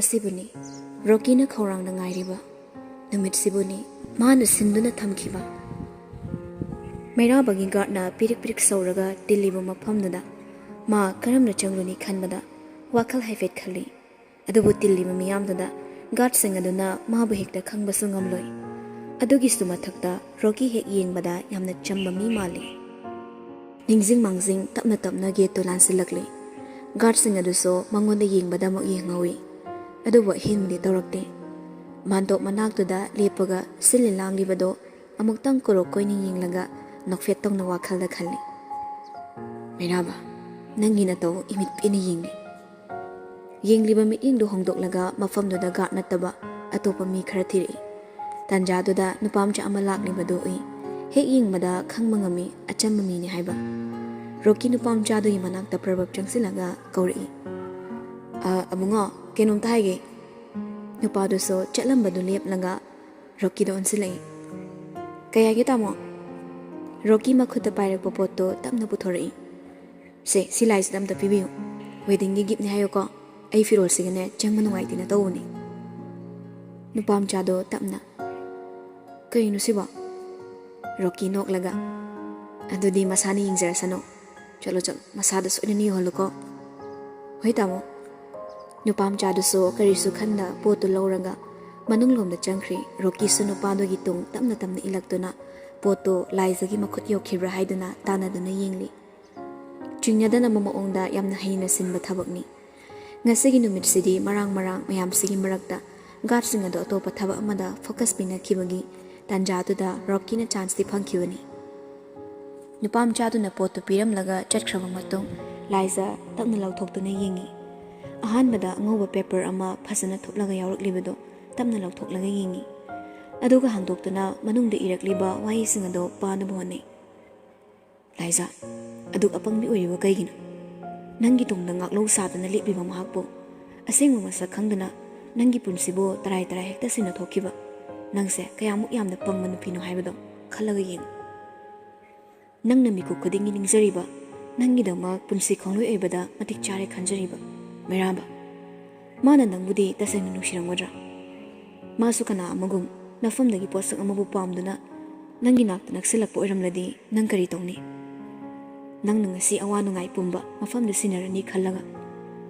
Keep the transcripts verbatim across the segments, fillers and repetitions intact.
ꯁꯤꯕꯨꯅꯤ ꯔꯣꯀꯤꯅ ꯈꯧꯔꯥꯡꯅ ꯉꯥꯏꯔꯤꯕ ꯅꯨꯃꯤꯠꯁꯤꯕꯨꯅꯤ ꯃꯥꯅ ꯁꯤꯟꯗꯨꯅ ꯊꯝꯈꯤꯕ꯫ ꯃꯩꯔꯥꯕꯒꯤ ꯒꯥꯔꯗꯅ ꯄꯤꯔꯤꯛ ꯄꯤꯔꯤꯛ ꯁꯧꯔꯒ ꯇꯤꯜꯂꯤꯕ ꯃꯐꯝꯗꯨꯗ ꯃꯥ ꯀꯔꯝꯅ ꯆꯪꯂꯨꯅꯤ ꯈꯟꯕꯗ ꯋꯥꯈꯜ ꯍꯥꯏꯐꯦꯠ ꯈꯜꯂꯤ꯫ ꯑꯗꯨꯕꯨ ꯇꯤꯜꯂꯤꯕ ꯃꯤꯌꯥꯝꯗꯨꯗ ꯒꯥꯔꯗꯁꯤꯡ ꯑꯗꯨꯅ ꯃꯥꯕꯨ ꯍꯦꯛꯇ ꯈꯪꯕꯁꯨ ꯉꯝꯂꯣꯏ꯫ ꯑꯗꯨꯒꯤꯁꯨ ꯃꯊꯛꯇ ꯔꯣꯀꯤ ꯍꯦꯛ ꯌꯦꯡꯕꯗ ꯌꯥꯝꯅ ꯆꯝꯕ ꯃꯤ ꯃꯥꯜꯂꯤ꯫ ꯅꯤꯡꯖꯤꯡ ꯃꯥꯡꯖꯤꯡ ꯇꯞꯅ ꯇꯞꯅ ꯒꯦꯠꯇꯨ ꯂꯥꯟꯁꯤꯜꯂꯛꯂꯤ꯫ ꯒꯥꯔꯗꯁꯤꯡ ꯑꯗꯨꯁꯨ ꯃꯉꯣꯟꯗ ꯌꯦꯡꯕꯗ ꯑꯃꯨꯛ ꯌꯦꯡꯍꯧꯏ꯫ ꯑꯗꯨꯕꯨ ꯑꯍꯦꯟꯕꯗꯤ ꯇꯧꯔꯛꯇꯦ꯫ ꯃꯥꯟꯗꯣꯞ ꯃꯅꯥꯛꯇꯨꯗ ꯂꯦꯞꯄꯒ ꯁꯤꯜꯂꯤ ꯂꯥꯡꯂꯤꯕꯗꯣ ꯑꯃꯨꯛꯇꯪ ꯀꯣꯔꯣꯛ ꯀꯣꯏꯅ ꯌꯦꯡꯂꯒ ꯅꯣꯛꯐꯦꯠ ꯇꯧꯅ ꯋꯥꯈꯜꯗ ꯈꯜꯂꯤ꯫ "ꯃꯩꯔꯥꯕ, ꯅꯪꯒꯤ ꯅꯇꯧ ꯏꯃꯤꯠ ꯄꯦꯟꯅ ꯌꯦꯡꯂꯤ꯫" ꯌꯦꯡꯂꯤꯕ ꯃꯤꯠꯌꯦꯡꯗꯨ ꯍꯣꯡꯗꯣꯛꯂꯒ ꯃꯐꯝꯗꯨꯗ ꯒꯥꯔꯗ ꯅꯠꯇꯕ ꯑꯇꯣꯞꯄ ꯃꯤ ꯈꯔ ꯊꯤꯔꯛꯏ꯫ ꯇꯥꯟꯖꯥꯗꯨꯗ ꯅꯨꯄꯥ ꯃꯆꯥ ꯑꯃ ꯂꯥꯛꯂꯤꯕꯗꯨ ꯎꯏ꯫ ꯍꯦꯛ ꯌꯦꯡꯕꯗ ꯈꯪꯕ ꯉꯝꯃꯤ ꯑꯆꯝꯕ ꯃꯤꯅꯤ ꯍꯥꯏꯕ꯫ ꯔꯣꯀꯤ ꯅꯨꯄꯥ ꯃꯆꯥꯗꯨꯒꯤ ꯃꯅꯥꯛꯇ ꯄ꯭ꯔꯕꯞ ꯆꯪꯁꯤꯜꯂꯒ ꯀꯧꯔꯛꯏ꯫ "ꯑ, ꯑꯕꯨꯡꯉꯣ, ꯀꯩꯅꯣꯝꯇ ꯍꯥꯏꯒꯦ꯫" ꯅꯨꯄꯥꯗꯨꯁꯨ ꯆꯠꯂꯝꯕꯗꯨ ꯂꯦꯞꯂꯒ ꯔꯣꯀꯤꯗ ꯑꯣꯟꯁꯤꯜꯂꯛꯏ꯫ "ꯀꯩ ꯍꯥꯏꯒꯦ, ꯇꯥꯃꯣ?" ꯔꯣꯀꯤ ꯃꯈꯨꯠꯇ ꯄꯥꯏꯔꯛꯄ ꯄꯣꯠꯇꯣ ꯇꯞꯅ ꯄꯨꯊꯣꯔꯛꯏ꯫ "ꯁꯦ, ꯁꯤ ꯂꯥꯏꯁꯤꯗ ꯑꯝꯇ ꯄꯤꯕꯤꯌꯨ꯫ ꯋꯦꯗꯤꯡꯒꯤ ꯒꯤꯐꯅꯦ ꯍꯥꯏꯌꯨꯀꯣ꯫ ꯑꯩ ꯐꯤꯔꯣꯜꯁꯤꯒꯅꯦ ꯆꯪꯕ ꯅꯨꯡꯉꯥꯏꯇꯦꯅ ꯇꯧꯕꯅꯦ꯫" ꯅꯨꯄꯥ ꯃꯆꯥꯗꯣ ꯇꯞꯅ, "ꯀꯩꯅꯣ ꯁꯤꯕꯣ?" ꯔꯣꯀꯤ ꯅꯣꯛꯂꯒ, "ꯑꯗꯨꯗꯤ ꯃꯁꯥꯅ ꯌꯦꯡꯖꯔꯁꯅꯨ꯫ ꯆꯠꯂꯣ, ꯆꯠꯂꯣ, ꯃꯁꯥꯗ ꯁꯣꯏꯗꯅ ꯌꯧꯍꯜꯂꯨꯀꯣ꯫" "ꯍꯣꯏ, ꯇꯥꯃꯣ꯫" ꯅꯨꯄꯥ ꯃꯆꯥꯗꯨꯁꯨ ꯀꯔꯤꯁꯨ ꯈꯟꯗ ꯄꯣꯠꯇꯨ ꯂꯧꯔꯒ ꯃꯅꯨꯡꯂꯣꯝꯗ ꯆꯪꯈ꯭ꯔꯤ꯫ ꯔꯣꯀꯤꯁꯨ ꯅꯨꯄꯥꯗꯨꯒꯤ ꯇꯨꯡ ꯇꯞꯅ ꯇꯞꯅ ꯏꯜꯂꯛꯇꯨꯅ ꯄꯣꯠꯇꯨ ꯂꯥꯏꯖꯒꯤ ꯃꯈꯨꯠ ꯌꯧꯈꯤꯕ꯭ꯔꯥ ꯍꯥꯏꯗꯨꯅ ꯇꯥꯟꯅꯗꯨꯅ ꯌꯦꯡꯂꯤ꯫ ꯆꯤꯡꯅꯗꯅꯕ ꯃꯑꯣꯡꯗ ꯌꯥꯝꯅ ꯍꯩꯅ ꯁꯤꯟꯕ ꯊꯕꯛꯅꯤ꯫ ꯉꯁꯤꯒꯤ ꯅꯨꯃꯤꯠꯁꯤꯗꯤ ꯃꯔꯥꯡ ꯃꯔꯥꯡ ꯃꯌꯥꯝꯁꯤꯒꯤ ꯃꯔꯛꯇ ꯒꯥꯔꯗꯁꯤꯡ ꯑꯗꯨ ꯑꯇꯣꯞꯄ ꯊꯕꯛ ꯑꯃꯗ ꯐꯣꯀꯁ ꯄꯤꯅꯈꯤꯕꯒꯤ ꯇꯥꯟꯖꯥꯗꯨꯗ ꯔꯣꯀꯤꯅ ꯆꯥꯟꯁꯇꯤ ꯐꯪꯈꯤꯕꯅꯤ꯫ ꯅꯨꯄꯥ ꯃꯆꯥꯗꯨꯅ ꯄꯣꯠꯇꯨ ꯄꯤꯔꯝꯂꯒ ꯆꯠꯈ꯭ꯔꯕ ꯃꯇꯨꯡ ꯂꯥꯏꯖ ꯇꯞꯅ ꯂꯧꯊꯣꯛꯇꯨꯅ ꯌꯦꯡꯉꯤ꯫ ꯑꯍꯥꯟꯕꯗ ꯑꯉꯧꯕ ꯄꯦꯄꯔ ꯑꯃ ꯐꯖꯅ ꯊꯨꯞꯂꯒ ꯌꯥꯎꯔꯛꯂꯤꯕꯗꯨ ꯇꯞꯅ ꯂꯧꯊꯣꯛꯂꯒ ꯌꯦꯡꯉꯤ꯫ ꯑꯗꯨꯒ ꯍꯥꯡꯗꯣꯛꯇꯨꯅ ꯃꯅꯨꯡꯗ ꯏꯔꯛꯂꯤꯕ ꯋꯥꯍꯩꯁꯤꯡ ꯑꯗꯨ ꯄꯥꯅꯕ ꯍꯣꯠꯅꯩ꯫ "ꯂꯥꯏꯖ, ꯑꯗꯨꯛ ꯑꯄꯪꯕꯤ ꯑꯣꯏꯔꯤꯕ ꯀꯩꯒꯤꯅꯣ? ꯅꯪꯒꯤ ꯇꯨꯡꯗ ꯉꯥꯛꯂꯧ ꯁꯥꯗꯨꯅ ꯂꯦꯞꯂꯤꯕ ꯃꯍꯥꯛꯄꯨ ꯑꯁꯦꯡꯕ ꯃꯁꯛ ꯈꯪꯗꯅ ꯅꯪꯒꯤ ꯄꯨꯟꯁꯤꯕꯨ ꯇꯔꯥꯏ ꯇꯔꯥꯏ ꯍꯦꯛꯇ ꯁꯤꯟꯅ ꯊꯣꯛꯈꯤꯕ ꯅꯪꯁꯦ ꯀꯌꯥꯃꯨꯛ ꯌꯥꯝꯅ ꯄꯪꯕ ꯅꯨꯄꯤꯅꯣ ꯍꯥꯏꯕꯗꯣ ꯈꯜꯂꯒ ꯌꯦꯡꯉꯨ꯫ ꯅꯪꯅ ꯃꯤꯀꯨꯞ ꯈꯨꯗꯤꯡꯒꯤ ꯅꯤꯡꯖꯔꯤꯕ, ꯅꯪꯒꯤꯗꯃꯛ ꯄꯨꯟꯁꯤ ꯈꯣꯡꯂꯣꯏ ꯑꯣꯏꯕꯗ ꯃꯇꯤꯛ ꯆꯥꯔꯦ ꯈꯟꯖꯔꯤꯕ ꯃꯩꯔꯥꯕ, ꯃꯥꯅ ꯅꯪꯕꯨꯗꯤ ꯇꯁꯦꯡꯅ ꯅꯨꯡꯁꯤꯔꯝꯒꯗ꯭ꯔꯥ? ꯃꯥꯁꯨ ꯀꯅꯥ ꯑꯃꯒꯨꯝ ꯅꯐꯝꯗꯒꯤ ꯄꯣꯠꯁꯛ ꯑꯃꯕꯨ ꯄꯥꯝꯗꯨꯅ ꯅꯪꯒꯤ ꯅꯥꯛꯇ ꯅꯛꯁꯤꯜꯂꯛꯄ ꯑꯣꯏꯔꯝꯂꯗꯤ ꯅꯪ ꯀꯔꯤ ꯇꯧꯅꯤ? ꯅꯪꯅ ꯉꯁꯤ ꯑꯋꯥ ꯅꯨꯡꯉꯥꯏ ꯄꯨꯝꯕ ꯃꯐꯝꯗ ꯁꯤꯟꯅꯔꯅꯤ ꯈꯜꯂꯒ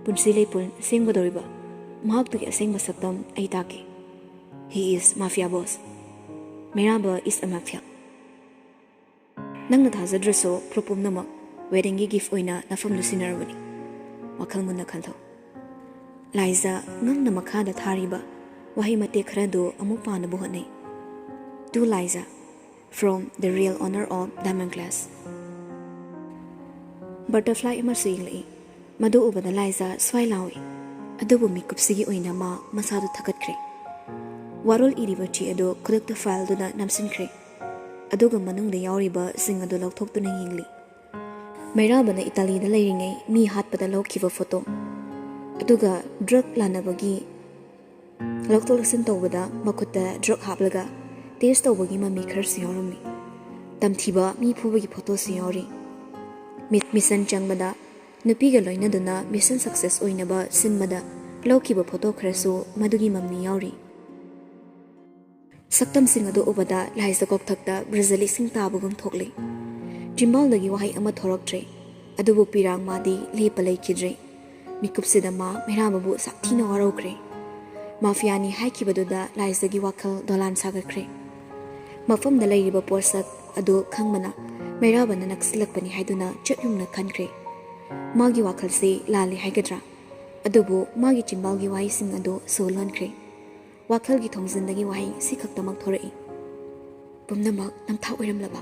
ꯄꯨꯟꯁꯤ ꯂꯩꯄꯨꯟ ꯁꯦꯝꯒꯗꯧꯔꯤꯕ ꯃꯍꯥꯛꯇꯨꯒꯤ ꯑꯁꯦꯡꯕ ꯁꯛꯇꯝ ꯑꯩ ꯇꯥꯛꯀꯦ꯫ He is mafia boss. ꯃꯩꯔꯥꯕ is a mafia. ꯅꯪꯅ ꯊꯥꯖꯗ꯭ꯔꯁꯨ proof ꯄꯨꯝꯅꯃꯛ weddingꯒꯤ gift ꯑꯣꯏꯅ ꯅꯐꯝꯗ ꯁꯤꯟꯅꯔꯕꯅꯤ꯫ ꯋꯥꯈꯜ ꯃꯨꯟꯅ ꯈꯟꯊꯧ꯫ ꯂꯥꯏꯖꯥ ꯉꯛꯅ ꯃꯈꯥꯗ ꯊꯥꯔꯤꯕ ꯋꯥꯍꯩ ꯃꯇꯦꯛ ꯈꯔꯗꯨ ꯑꯃꯨꯛ ꯄꯥꯅꯕ ꯍꯣꯠꯅꯩ꯫ To ꯂꯥꯏꯖꯥ, from the real owner of Diamond Glass. Butterfly ꯑꯃꯁꯨ ꯌꯦꯡꯂꯛꯏ꯫ ꯃꯗꯨ ꯎꯕꯗ ꯂꯥꯏꯖꯥ ꯁ꯭ꯋꯥꯏ ꯂꯥꯎꯏ꯫ ꯑꯗꯨꯕꯨ ꯃꯤꯀꯨꯞꯁꯤꯒꯤ ꯑꯣꯏꯅ ꯃꯥ ꯃꯁꯥꯗꯨ ꯊꯛꯀꯠꯈ꯭ꯔꯦ꯫ ꯋꯥꯔꯣꯜ ꯏꯔꯤꯕ ꯆꯦ ꯑꯗꯨ ꯈꯨꯗꯛꯇ fileꯗꯨꯗ ꯅꯝꯁꯤꯟꯈ꯭ꯔꯦ꯫ ꯑꯗꯨꯒ ꯃꯅꯨꯡꯗ ꯌꯥꯎꯔꯤꯕꯁꯤꯡ ꯑꯗꯨ ꯂꯧꯊꯣꯛꯇꯨꯅ ꯌꯦꯡꯂꯤ꯫ ꯃꯩꯔꯥꯕꯅ ꯏꯇꯥꯂꯤꯗ ꯂꯩꯔꯤꯉꯩ ꯃꯤ ꯍꯥꯠꯄꯗ ꯂꯧꯈꯤꯕ photo, ꯑꯗꯨꯒ drug ꯂꯥꯟꯅꯕꯒꯤ ꯂꯧꯊꯣꯛ ꯂꯧꯁꯤꯟ ꯇꯧꯕꯗ ꯃꯈꯨꯠꯇ drug ꯍꯥꯞꯂꯒ test ꯇꯧꯕꯒꯤ ꯃꯃꯤ ꯈꯔꯁꯨ ꯌꯥꯎꯔꯝꯃꯤ꯫ ꯇꯝꯊꯤꯕ ꯃꯤ ꯐꯨꯕꯒꯤ photoꯁꯨ ꯌꯥꯎꯔꯤ꯫ ꯃꯤ-, mission ꯆꯪꯕꯗ ꯅꯨꯄꯤꯒ ꯂꯣꯏꯅꯗꯨꯅ mission success ꯑꯣꯏꯅꯕ ꯁꯤꯟꯕꯗ ꯂꯧꯈꯤꯕ photo ꯈꯔꯁꯨ ꯃꯗꯨꯒꯤ ꯃꯃꯤ ꯌꯥꯎꯔꯤ꯫ ꯁꯛꯇꯝꯁꯤꯡ ꯑꯗꯨ ꯎꯕꯗ ꯂꯥꯏꯖꯥ ꯀꯣꯛꯊꯛꯇ ꯕ꯭ꯔꯖꯂꯤ ꯏꯁꯤꯡ ꯇꯥꯕꯒꯨꯝ ꯊꯣꯛꯂꯤ꯫ ꯆꯤꯝꯕꯥꯜꯗꯒꯤ ꯋꯥꯍꯩ ꯑꯃ ꯊꯣꯔꯛꯇ꯭ꯔꯦ꯫ ꯑꯗꯨꯕꯨ ꯄꯤꯔꯥꯡ ꯃꯥꯗꯤ ꯂꯦꯞꯄ ꯂꯩꯈꯤꯗ꯭ꯔꯦ꯫ ꯃꯤꯀꯨꯞꯁꯤꯗ ꯃꯥ ꯃꯩꯔꯥꯕꯕꯨ ꯁꯥꯊꯤꯅ ꯋꯥꯔꯧꯈ꯭ꯔꯦ꯫ Mafiaꯅꯤ ꯍꯥꯏꯈꯤꯕꯗꯨꯗ ꯂꯥꯏꯖꯥꯒꯤ ꯋꯥꯈꯜ ꯗꯣꯂꯥꯟ ꯁꯥꯒꯠꯈ꯭ꯔꯦ꯫ ꯃꯐꯝꯗ ꯂꯩꯔꯤꯕ ꯄꯣꯠꯁꯛ ꯑꯗꯨ ꯈꯪꯕꯅ ꯃꯩꯔꯥꯕꯅ ꯅꯛꯁꯤꯜꯂꯛꯄꯅꯤ ꯍꯥꯏꯗꯨꯅ ꯆꯠ ꯌꯨꯡꯅ ꯈꯟꯈ꯭ꯔꯦ꯫ ꯃꯥꯒꯤ ꯋꯥꯈꯜꯁꯤ ꯂꯥꯜꯂꯤ ꯍꯥꯏꯒꯗ꯭ꯔꯥ? ꯑꯗꯨꯕꯨ ꯃꯥꯒꯤ ꯆꯤꯝꯕꯥꯜꯒꯤ ꯋꯥꯍꯩꯁꯤꯡ ꯑꯗꯨ ꯁꯣꯜꯍꯟꯈ꯭ꯔꯦ꯫ ꯋꯥꯈꯜꯒꯤ ꯊꯣꯡꯖꯤꯟꯗꯒꯤ ꯋꯥꯍꯩ ꯁꯤꯈꯛꯇꯃꯛ ꯊꯣꯔꯛꯏ꯫ "ꯄꯨꯝꯅꯃꯛ ꯅꯝꯊꯥꯛ ꯑꯣꯏꯔꯝꯂꯕ?"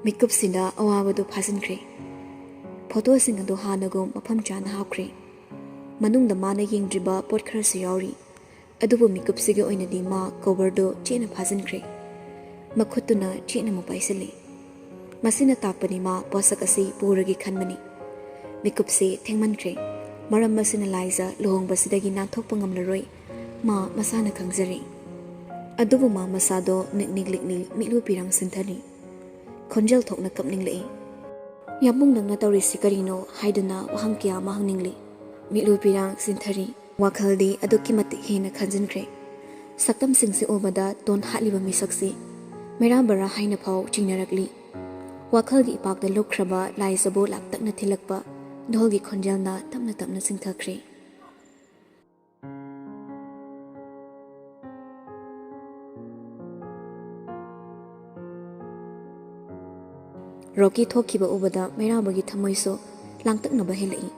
ꯃꯤꯀꯨꯞꯁꯤꯗ ꯑꯋꯥꯕꯗꯨ ꯐꯥꯖꯤꯟꯈ꯭ꯔꯦ꯫ Photoꯁꯤꯡ ꯑꯗꯨ ꯍꯥꯟꯅꯒꯨꯝ ꯃꯐꯝ ꯆꯥꯅ ꯍꯥꯞꯈ꯭ꯔꯦ꯫ ꯃꯅꯨꯡꯗ ꯃꯥꯅ ꯌꯦꯡꯗ꯭ꯔꯤꯕ ꯄꯣꯠ ꯈꯔꯁꯨ ꯌꯥꯎꯔꯤ꯫ ꯑꯗꯨꯕꯨ ꯃꯤꯀꯨꯞꯁꯤꯒꯤ ꯑꯣꯏꯅꯗꯤ ꯃꯥ coverꯗꯨ ꯆꯦꯠꯅ ꯐꯥꯖꯤꯟꯈ꯭ꯔꯦ꯫ ꯃꯈꯨꯠꯇꯨꯅ ꯆꯦꯠꯅ ꯑꯃꯨꯛ ꯄꯥꯏꯁꯤꯜꯂꯤ꯫ ꯃꯁꯤꯅ ꯇꯥꯛꯄꯅꯤ ꯃꯥ ꯄꯣꯠꯁꯛ ꯑꯁꯤ ꯄꯨꯔꯒꯦ ꯈꯟꯕꯅꯤ꯫ ꯃꯤꯀꯨꯞꯁꯤ ꯊꯦꯡꯃꯟꯈ꯭ꯔꯦ꯫ ꯃꯔꯝ ꯑꯁꯤꯅ ꯂꯥꯏꯖꯥ ꯂꯨꯍꯣꯡꯕꯁꯤꯗꯒꯤ ꯅꯥꯟꯊꯣꯛꯄ ꯉꯝꯂꯔꯣꯏ꯫ ꯃꯥ ꯃꯁꯥꯅ ꯈꯪꯖꯔꯤ꯫ ꯑꯗꯨꯕꯨ ꯃꯥ ꯃꯁꯥꯗꯣ ꯅꯤꯛꯅꯤꯛ ꯂꯤꯛꯅꯤ, ꯃꯤꯠꯂꯨ ꯄꯤꯔꯥꯡ ꯁꯤꯟꯊꯔꯤ꯫ ꯈꯣꯟꯖꯦꯜ ꯊꯣꯛꯅ ꯀꯞꯅꯤꯡꯂꯛꯏ꯫ "ꯌꯥꯝꯕꯨꯡ, ꯅꯪꯅ ꯇꯧꯔꯤꯁꯤ ꯀꯔꯤꯅꯣ?" ꯍꯥꯏꯗꯨꯅ ꯋꯥꯍꯪ ꯀꯌꯥ ꯑꯃ ꯍꯪꯅꯤꯡꯂꯤ꯫ ꯃꯤꯠꯂꯨ ꯄꯤꯔꯥꯡ ꯆꯤꯟꯊꯔꯤ꯫ ꯋꯥꯈꯜꯗꯤ ꯑꯗꯨꯛꯀꯤ ꯃꯇꯤꯛ ꯍꯦꯟꯅ ꯈꯟꯖꯤꯟꯈ꯭ꯔꯦ꯫ ꯁꯛꯇꯝꯁꯤꯡꯁꯤ ꯎꯕꯗ ꯇꯣꯟ ꯍꯥꯠꯂꯤꯕ ꯃꯤꯁꯛꯁꯤ ꯃꯩꯔꯥꯕꯔꯥ ꯍꯥꯏꯅ ꯐꯥꯎ ꯆꯤꯡꯅꯔꯛꯂꯤ꯫ ꯋꯥꯈꯜꯒꯤ ꯏꯄꯥꯛꯇ ꯂꯨꯞꯈ꯭ꯔꯕ ꯂꯥꯏꯖꯕꯨ ꯂꯥꯛꯇꯛꯅ ꯊꯤꯜꯂꯛꯄ ꯙꯣꯜꯒꯤ ꯈꯣꯟꯖꯦꯜꯅ ꯇꯞꯅ ꯇꯞꯅ ꯆꯤꯡꯊꯈ꯭ꯔꯦ꯫ ꯔꯣꯀꯤ ꯊꯣꯛꯈꯤꯕ ꯎꯕꯗ ꯃꯩꯔꯥꯕꯒꯤ ꯊꯃꯣꯏꯁꯨ ꯂꯥꯡꯇꯛꯅꯕ ꯍꯦꯜꯂꯛꯏ꯫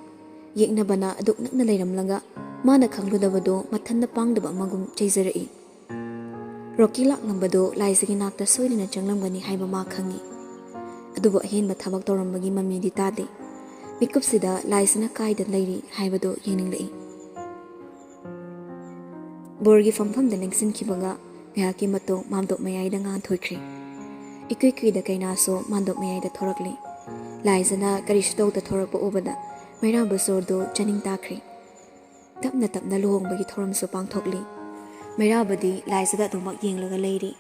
ꯌꯦꯛꯅꯕꯅ ꯑꯗꯨꯛ ꯅꯛꯅ ꯂꯩꯔꯝꯂꯒ ꯃꯥꯅ ꯈꯪꯂꯨꯗꯕꯗꯣ ꯃꯊꯟꯇ ꯄꯥꯡꯗꯕ ꯑꯃꯒꯨꯝ ꯆꯩꯖꯔꯛꯏ꯫ ꯔꯣꯀꯤ ꯂꯥꯛꯂꯝꯕꯗꯣ ꯂꯥꯏꯖꯒꯤ ꯅꯥꯛꯇ ꯁꯣꯏꯗꯅ ꯆꯪꯂꯝꯒꯅꯤ ꯍꯥꯏꯕ ꯃꯥ ꯈꯪꯏ꯫ ꯑꯗꯨꯕꯨ ꯑꯍꯦꯟꯕ ꯊꯕꯛ ꯇꯧꯔꯝꯕꯒꯤ ꯃꯃꯤꯗꯤ ꯇꯥꯗꯦ꯫ ꯃꯤꯀꯨꯞꯁꯤꯗ ꯂꯥꯏꯖꯅ ꯀꯥꯏꯗ ꯂꯩꯔꯤ ꯍꯥꯏꯕꯗꯨ ꯌꯦꯡꯅꯤꯡꯂꯛꯏ꯫ ꯕꯣꯔꯒꯤ ꯐꯝꯐꯝꯗ ꯂꯦꯡꯁꯤꯟꯈꯤꯕꯒ ꯉꯥꯏꯍꯥꯛꯀꯤ ꯃꯇꯨꯡ ꯃꯥꯝꯗꯣꯞ ꯃꯌꯥꯏꯗ ꯉꯥꯟꯊꯣꯏꯈ꯭ꯔꯦ꯫ ꯏꯀꯨꯏ ꯀꯨꯏꯗ ꯀꯩꯅꯥꯁꯨ ꯃꯥꯝꯗꯣꯞ ꯃꯌꯥꯏꯗ ꯊꯣꯔꯛꯂꯦ꯫ ꯂꯥꯏꯖꯅ ꯀꯔꯤꯁꯨ ꯇꯧꯗ ꯊꯣꯔꯛꯄ ꯎꯕꯗ ꯃꯩꯔꯥꯕ ꯆꯣꯔꯗꯨ ꯆꯥꯅꯤꯡ ꯇꯥꯈ꯭ꯔꯦ꯫ ꯇꯞꯅ ꯇꯞꯅ ꯂꯨꯍꯣꯡꯕꯒꯤ ꯊꯧꯔꯝꯁꯨ ꯄꯥꯡꯊꯣꯛꯂꯤ꯫ ꯃꯩꯔꯥꯕꯗꯤ ꯂꯥꯏꯖꯗ ꯑꯗꯨꯃꯛ ꯌꯦꯡꯂꯒ ꯂꯩꯔꯤ꯫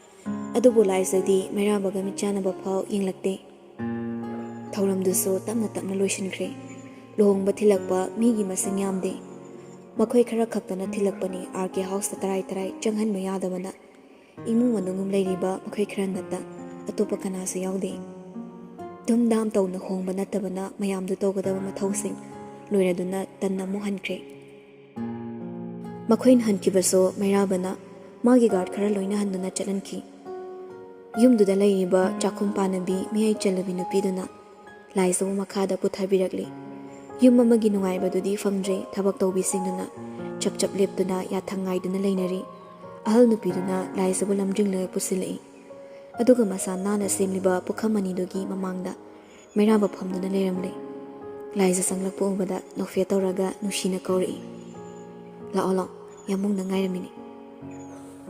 ꯑꯗꯨꯕꯨ ꯂꯥꯏꯖꯗꯤ ꯃꯩꯔꯥꯕꯒ ꯃꯤꯠꯆꯥꯟꯅꯕ ꯐꯥꯎ ꯌꯦꯡꯂꯛꯇꯦ꯫ ꯊꯧꯔꯝꯗꯨꯁꯨ ꯇꯞꯅ ꯇꯞꯅ ꯂꯣꯏꯁꯤꯟꯈ꯭ꯔꯦ꯫ ꯂꯨꯍꯣꯡꯕ ꯊꯤꯜꯂꯛꯄ ꯃꯤꯒꯤ ꯃꯁꯤꯡ ꯌꯥꯝꯗꯦ꯫ ꯃꯈꯣꯏ ꯈꯔ ꯈꯛꯇꯅ ꯊꯤꯜꯂꯛꯄꯅꯤ꯫ ꯑꯥꯔ ꯀꯦ ꯍꯥꯎꯁꯇ ꯇꯔꯥꯏ ꯇꯔꯥꯏ ꯆꯪꯍꯟꯕ ꯌꯥꯗꯕꯅ ꯏꯃꯨꯡ ꯃꯅꯨꯡ ꯂꯩꯔꯤꯕ ꯃꯈꯣꯏ ꯈꯔ ꯅꯠꯇ ꯑꯇꯣꯞꯄ ꯀꯅꯥꯁꯨ ꯌꯥꯎꯗꯦ꯫ ꯙꯨꯝꯙꯥꯝ ꯇꯧꯅ ꯍꯣꯡꯕ ꯅꯠꯇꯕꯅ ꯃꯌꯥꯝꯗꯨ ꯇꯧꯒꯗꯕ ꯃꯊꯧꯁꯤꯡ ꯂꯣꯏꯔꯗꯨꯅ ꯇꯟꯅ ꯑꯃꯨꯛ ꯍꯟꯈ꯭ꯔꯦ꯫ ꯃꯈꯣꯏꯅ ꯍꯟꯈꯤꯕꯁꯨ ꯃꯩꯔꯥꯕꯅ ꯃꯥꯒꯤ ꯒꯥꯔꯗ ꯈꯔ ꯂꯣꯏꯅꯍꯟꯗꯨꯅ ꯆꯠꯍꯟꯈꯤ꯫ ꯌꯨꯝꯗꯨꯗ ꯂꯩꯔꯤꯕ ꯆꯥꯛꯈꯨꯝ ꯄꯥꯟꯅꯕꯤ, ꯃꯤꯌꯥꯏ ꯆꯜꯂꯕꯤ ꯅꯨꯄꯤꯗꯨꯅ ꯂꯥꯏꯖꯕꯨ ꯃꯈꯥꯗ ꯄꯨꯊꯕꯤꯔꯛꯂꯤ꯫ ꯌꯨꯝ ꯑꯃꯒꯤ ꯅꯨꯡꯉꯥꯏꯕꯗꯨꯗꯤ ꯐꯪꯗ꯭ꯔꯦ꯫ ꯊꯕꯛ ꯇꯧꯕꯤꯁꯤꯡꯗꯨꯅ ꯆꯞ ꯆꯞ ꯂꯦꯞꯇꯨꯅ ꯌꯥꯊꯪ ꯉꯥꯏꯗꯨꯅ ꯂꯩꯅꯔꯤ꯫ ꯑꯍꯜ ꯅꯨꯄꯤꯗꯨꯅ ꯂꯥꯏꯖꯕꯨ ꯂꯝꯖꯤꯡꯂꯒ ꯄꯨꯁꯤꯜꯂꯛꯏ꯫ ꯑꯗꯨꯒ ꯃꯁꯥ ꯅꯥꯟꯅ ꯁꯦꯝꯂꯤꯕ ꯄꯨꯈꯝ ꯑꯅꯤꯗꯨꯒꯤ ꯃꯃꯥꯡꯗ ꯃꯩꯔꯥꯕ ꯐꯝꯗꯨꯅ ꯂꯩꯔꯝꯂꯦ꯫ ꯂꯥꯏꯖ ꯆꯪꯂꯛꯄ ꯎꯕꯗ ꯅꯣꯛꯐꯦꯠ ꯇꯧꯔꯒ ꯅꯨꯡꯁꯤꯅ ꯀꯧꯔꯛꯏ, "ꯂꯥꯛꯑꯣ, ꯂꯥꯛꯑꯣ, ꯌꯥꯝꯕꯨꯡꯅ ꯉꯥꯏꯔꯝꯃꯤꯅꯤ꯫"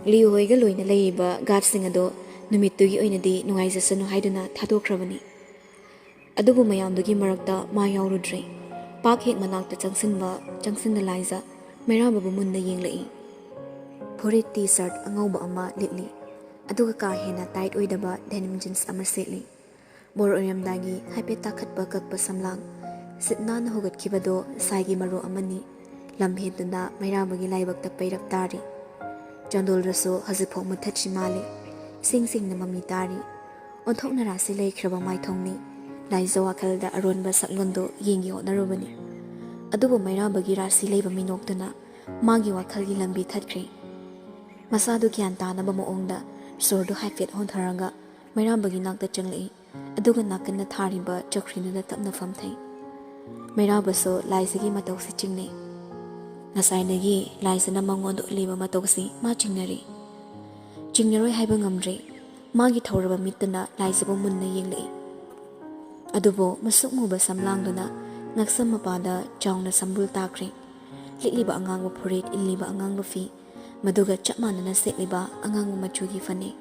ꯂꯤꯌꯨ ꯍꯣꯏꯒ ꯂꯣꯏꯅ ꯂꯩꯔꯤꯕ ꯒꯥꯔꯗꯁꯤꯡ ꯑꯗꯣ ꯅꯨꯃꯤꯠꯇꯨꯒꯤ ꯑꯣꯏꯅꯗꯤ ꯅꯨꯡꯉꯥꯏꯖꯁꯅꯨ ꯍꯥꯏꯗꯨꯅ ꯊꯥꯗꯣꯛꯈ꯭ꯔꯕꯅꯤ꯫ ꯑꯗꯨꯕꯨ ꯃꯌꯥꯝꯗꯨꯒꯤ ꯃꯔꯛꯇ ꯃꯥ ꯌꯥꯎꯔꯨꯗ꯭ꯔꯦ꯫ ꯄꯥꯛ ꯍꯦꯛ ꯃꯅꯥꯛꯇ ꯆꯪꯁꯤꯟꯕ, ꯆꯪꯁꯤꯟꯅ ꯂꯥꯏꯖ ꯃꯩꯔꯥꯕꯕꯨ ꯃꯨꯟꯅ ꯌꯦꯡꯂꯛꯏ꯫ ꯐꯨꯔꯤꯠ ꯇꯤ ꯁꯥꯔꯠ ꯑꯉꯧꯕ ꯑꯃ ꯂꯤꯠꯂꯤ, ꯑꯗꯨꯒ ꯀꯥ ꯍꯦꯟꯅ ꯇꯥꯏꯠ ꯑꯣꯏꯗꯕ ꯗꯦꯅꯤꯝ ꯖꯤꯟꯁ ꯑꯃ ꯁꯦꯠꯂꯤ꯫ ꯕꯣꯔ ꯑꯣꯏꯔꯝꯗꯥꯏꯒꯤ ꯍꯥꯏꯐꯦꯠ ꯇꯥꯈꯠꯄ ꯀꯛꯄ ꯁꯝꯂꯥꯡ, ꯁꯤꯠ ꯅꯥꯟꯅ ꯍꯧꯒꯠꯈꯤꯕꯗꯣ ꯁꯥꯏꯒꯤ ꯃꯔꯨ ꯑꯃꯅꯤ꯫ ꯂꯝ ꯍꯦꯟꯗꯨꯅ ꯃꯩꯔꯥꯕꯒꯤ ꯂꯥꯏꯕꯛꯇ ꯄꯩꯔꯞ ꯇꯥꯔꯤ꯫ ꯆꯥꯟꯗꯣꯜꯗꯨꯁꯨ ꯍꯧꯖꯤꯛꯐꯥꯎ ꯃꯨꯠꯊꯠꯇ꯭ꯔꯤ ꯃꯥꯜꯂꯤ꯫ ꯁꯤꯡ ꯁꯤꯡꯅ ꯃꯃꯤ ꯇꯥꯔꯤ꯫ ꯑꯣꯟꯊꯣꯛꯅ ꯔꯥꯁꯤ ꯂꯩꯈ꯭ꯔꯕ ꯃꯥꯏꯊꯣꯡꯅꯤ꯫ ꯂꯥꯏꯖ ꯋꯥꯈꯜꯗ ꯑꯔꯣꯟꯕ ꯁꯛꯂꯣꯟꯗꯨ ꯌꯦꯡꯒꯦ ꯍꯣꯠꯅꯔꯨꯕꯅꯤ꯫ ꯑꯗꯨꯕꯨ ꯃꯩꯔꯥꯕꯒꯤ ꯔꯥꯁꯤ ꯂꯩꯕ ꯃꯤꯅꯣꯛꯇꯨꯅ ꯃꯥꯒꯤ ꯋꯥꯈꯜꯒꯤ ꯂꯝꯕꯤ ꯊꯠꯈ꯭ꯔꯦ꯫ ꯃꯁꯥꯗꯨ ꯒ꯭ꯌꯥꯟ ꯇꯥꯅꯕ ꯃꯑꯣꯡꯗ ꯁꯣꯔꯗꯨ ꯍꯥꯏꯐꯦꯠ ꯍꯣꯟꯊꯔꯒ ꯃꯩꯔꯥꯕꯒꯤ ꯅꯥꯛꯇ ꯆꯪꯂꯛꯏ꯫ ꯑꯗꯨꯒ ꯅꯥꯀꯟꯗ ꯊꯥꯔꯤꯕ ꯆꯧꯀ꯭ꯔꯤꯗꯨꯗ ꯇꯞꯅ ꯐꯝꯊꯩ꯫ ꯃꯩꯔꯥꯕꯁꯨ ꯂꯥꯏꯖꯒꯤ ꯃꯇꯧꯁꯤ ꯆꯤꯡꯅꯩ꯫ ꯉꯁꯥꯏꯗꯒꯤ ꯂꯥꯏꯖꯅ ꯃꯉꯣꯟꯗ ꯎꯠꯂꯤꯕ ꯃꯇꯧꯁꯤ ꯃꯥ ꯆꯤꯡꯅꯔꯤ꯫ ꯆꯤꯡꯅꯔꯣꯏ ꯍꯥꯏꯕ ꯉꯝꯗ꯭ꯔꯦ꯫ ꯃꯥꯒꯤ ꯊꯧꯔꯕ ꯃꯤꯠꯇꯨꯅ ꯂꯥꯏꯖꯕꯨ ꯃꯨꯟꯅ ꯌꯦꯡꯂꯛꯏ꯫ ꯑꯗꯨꯕꯨ ꯃꯁꯨꯛ ꯃꯨꯕ ꯁꯝꯂꯥꯡꯗꯨꯅ ꯉꯛꯁꯝ ꯃꯄꯥꯗ ꯆꯥꯎꯅ ꯁꯝꯕꯨꯜ ꯇꯥꯈ꯭ꯔꯦ꯫ ꯂꯤꯠꯂꯤꯕ ꯑꯉꯥꯡꯕ ꯐꯨꯔꯤꯠ, ꯏꯜꯂꯤꯕ ꯑꯉꯥꯡꯕ ꯐꯤ, ꯃꯗꯨꯒ ꯆꯞ ꯃꯥꯟꯅꯅ ꯁꯦꯠꯂꯤꯕ ꯑꯉꯥꯡꯕ ꯃꯆꯨꯒꯤ ꯐꯅꯦꯛ꯫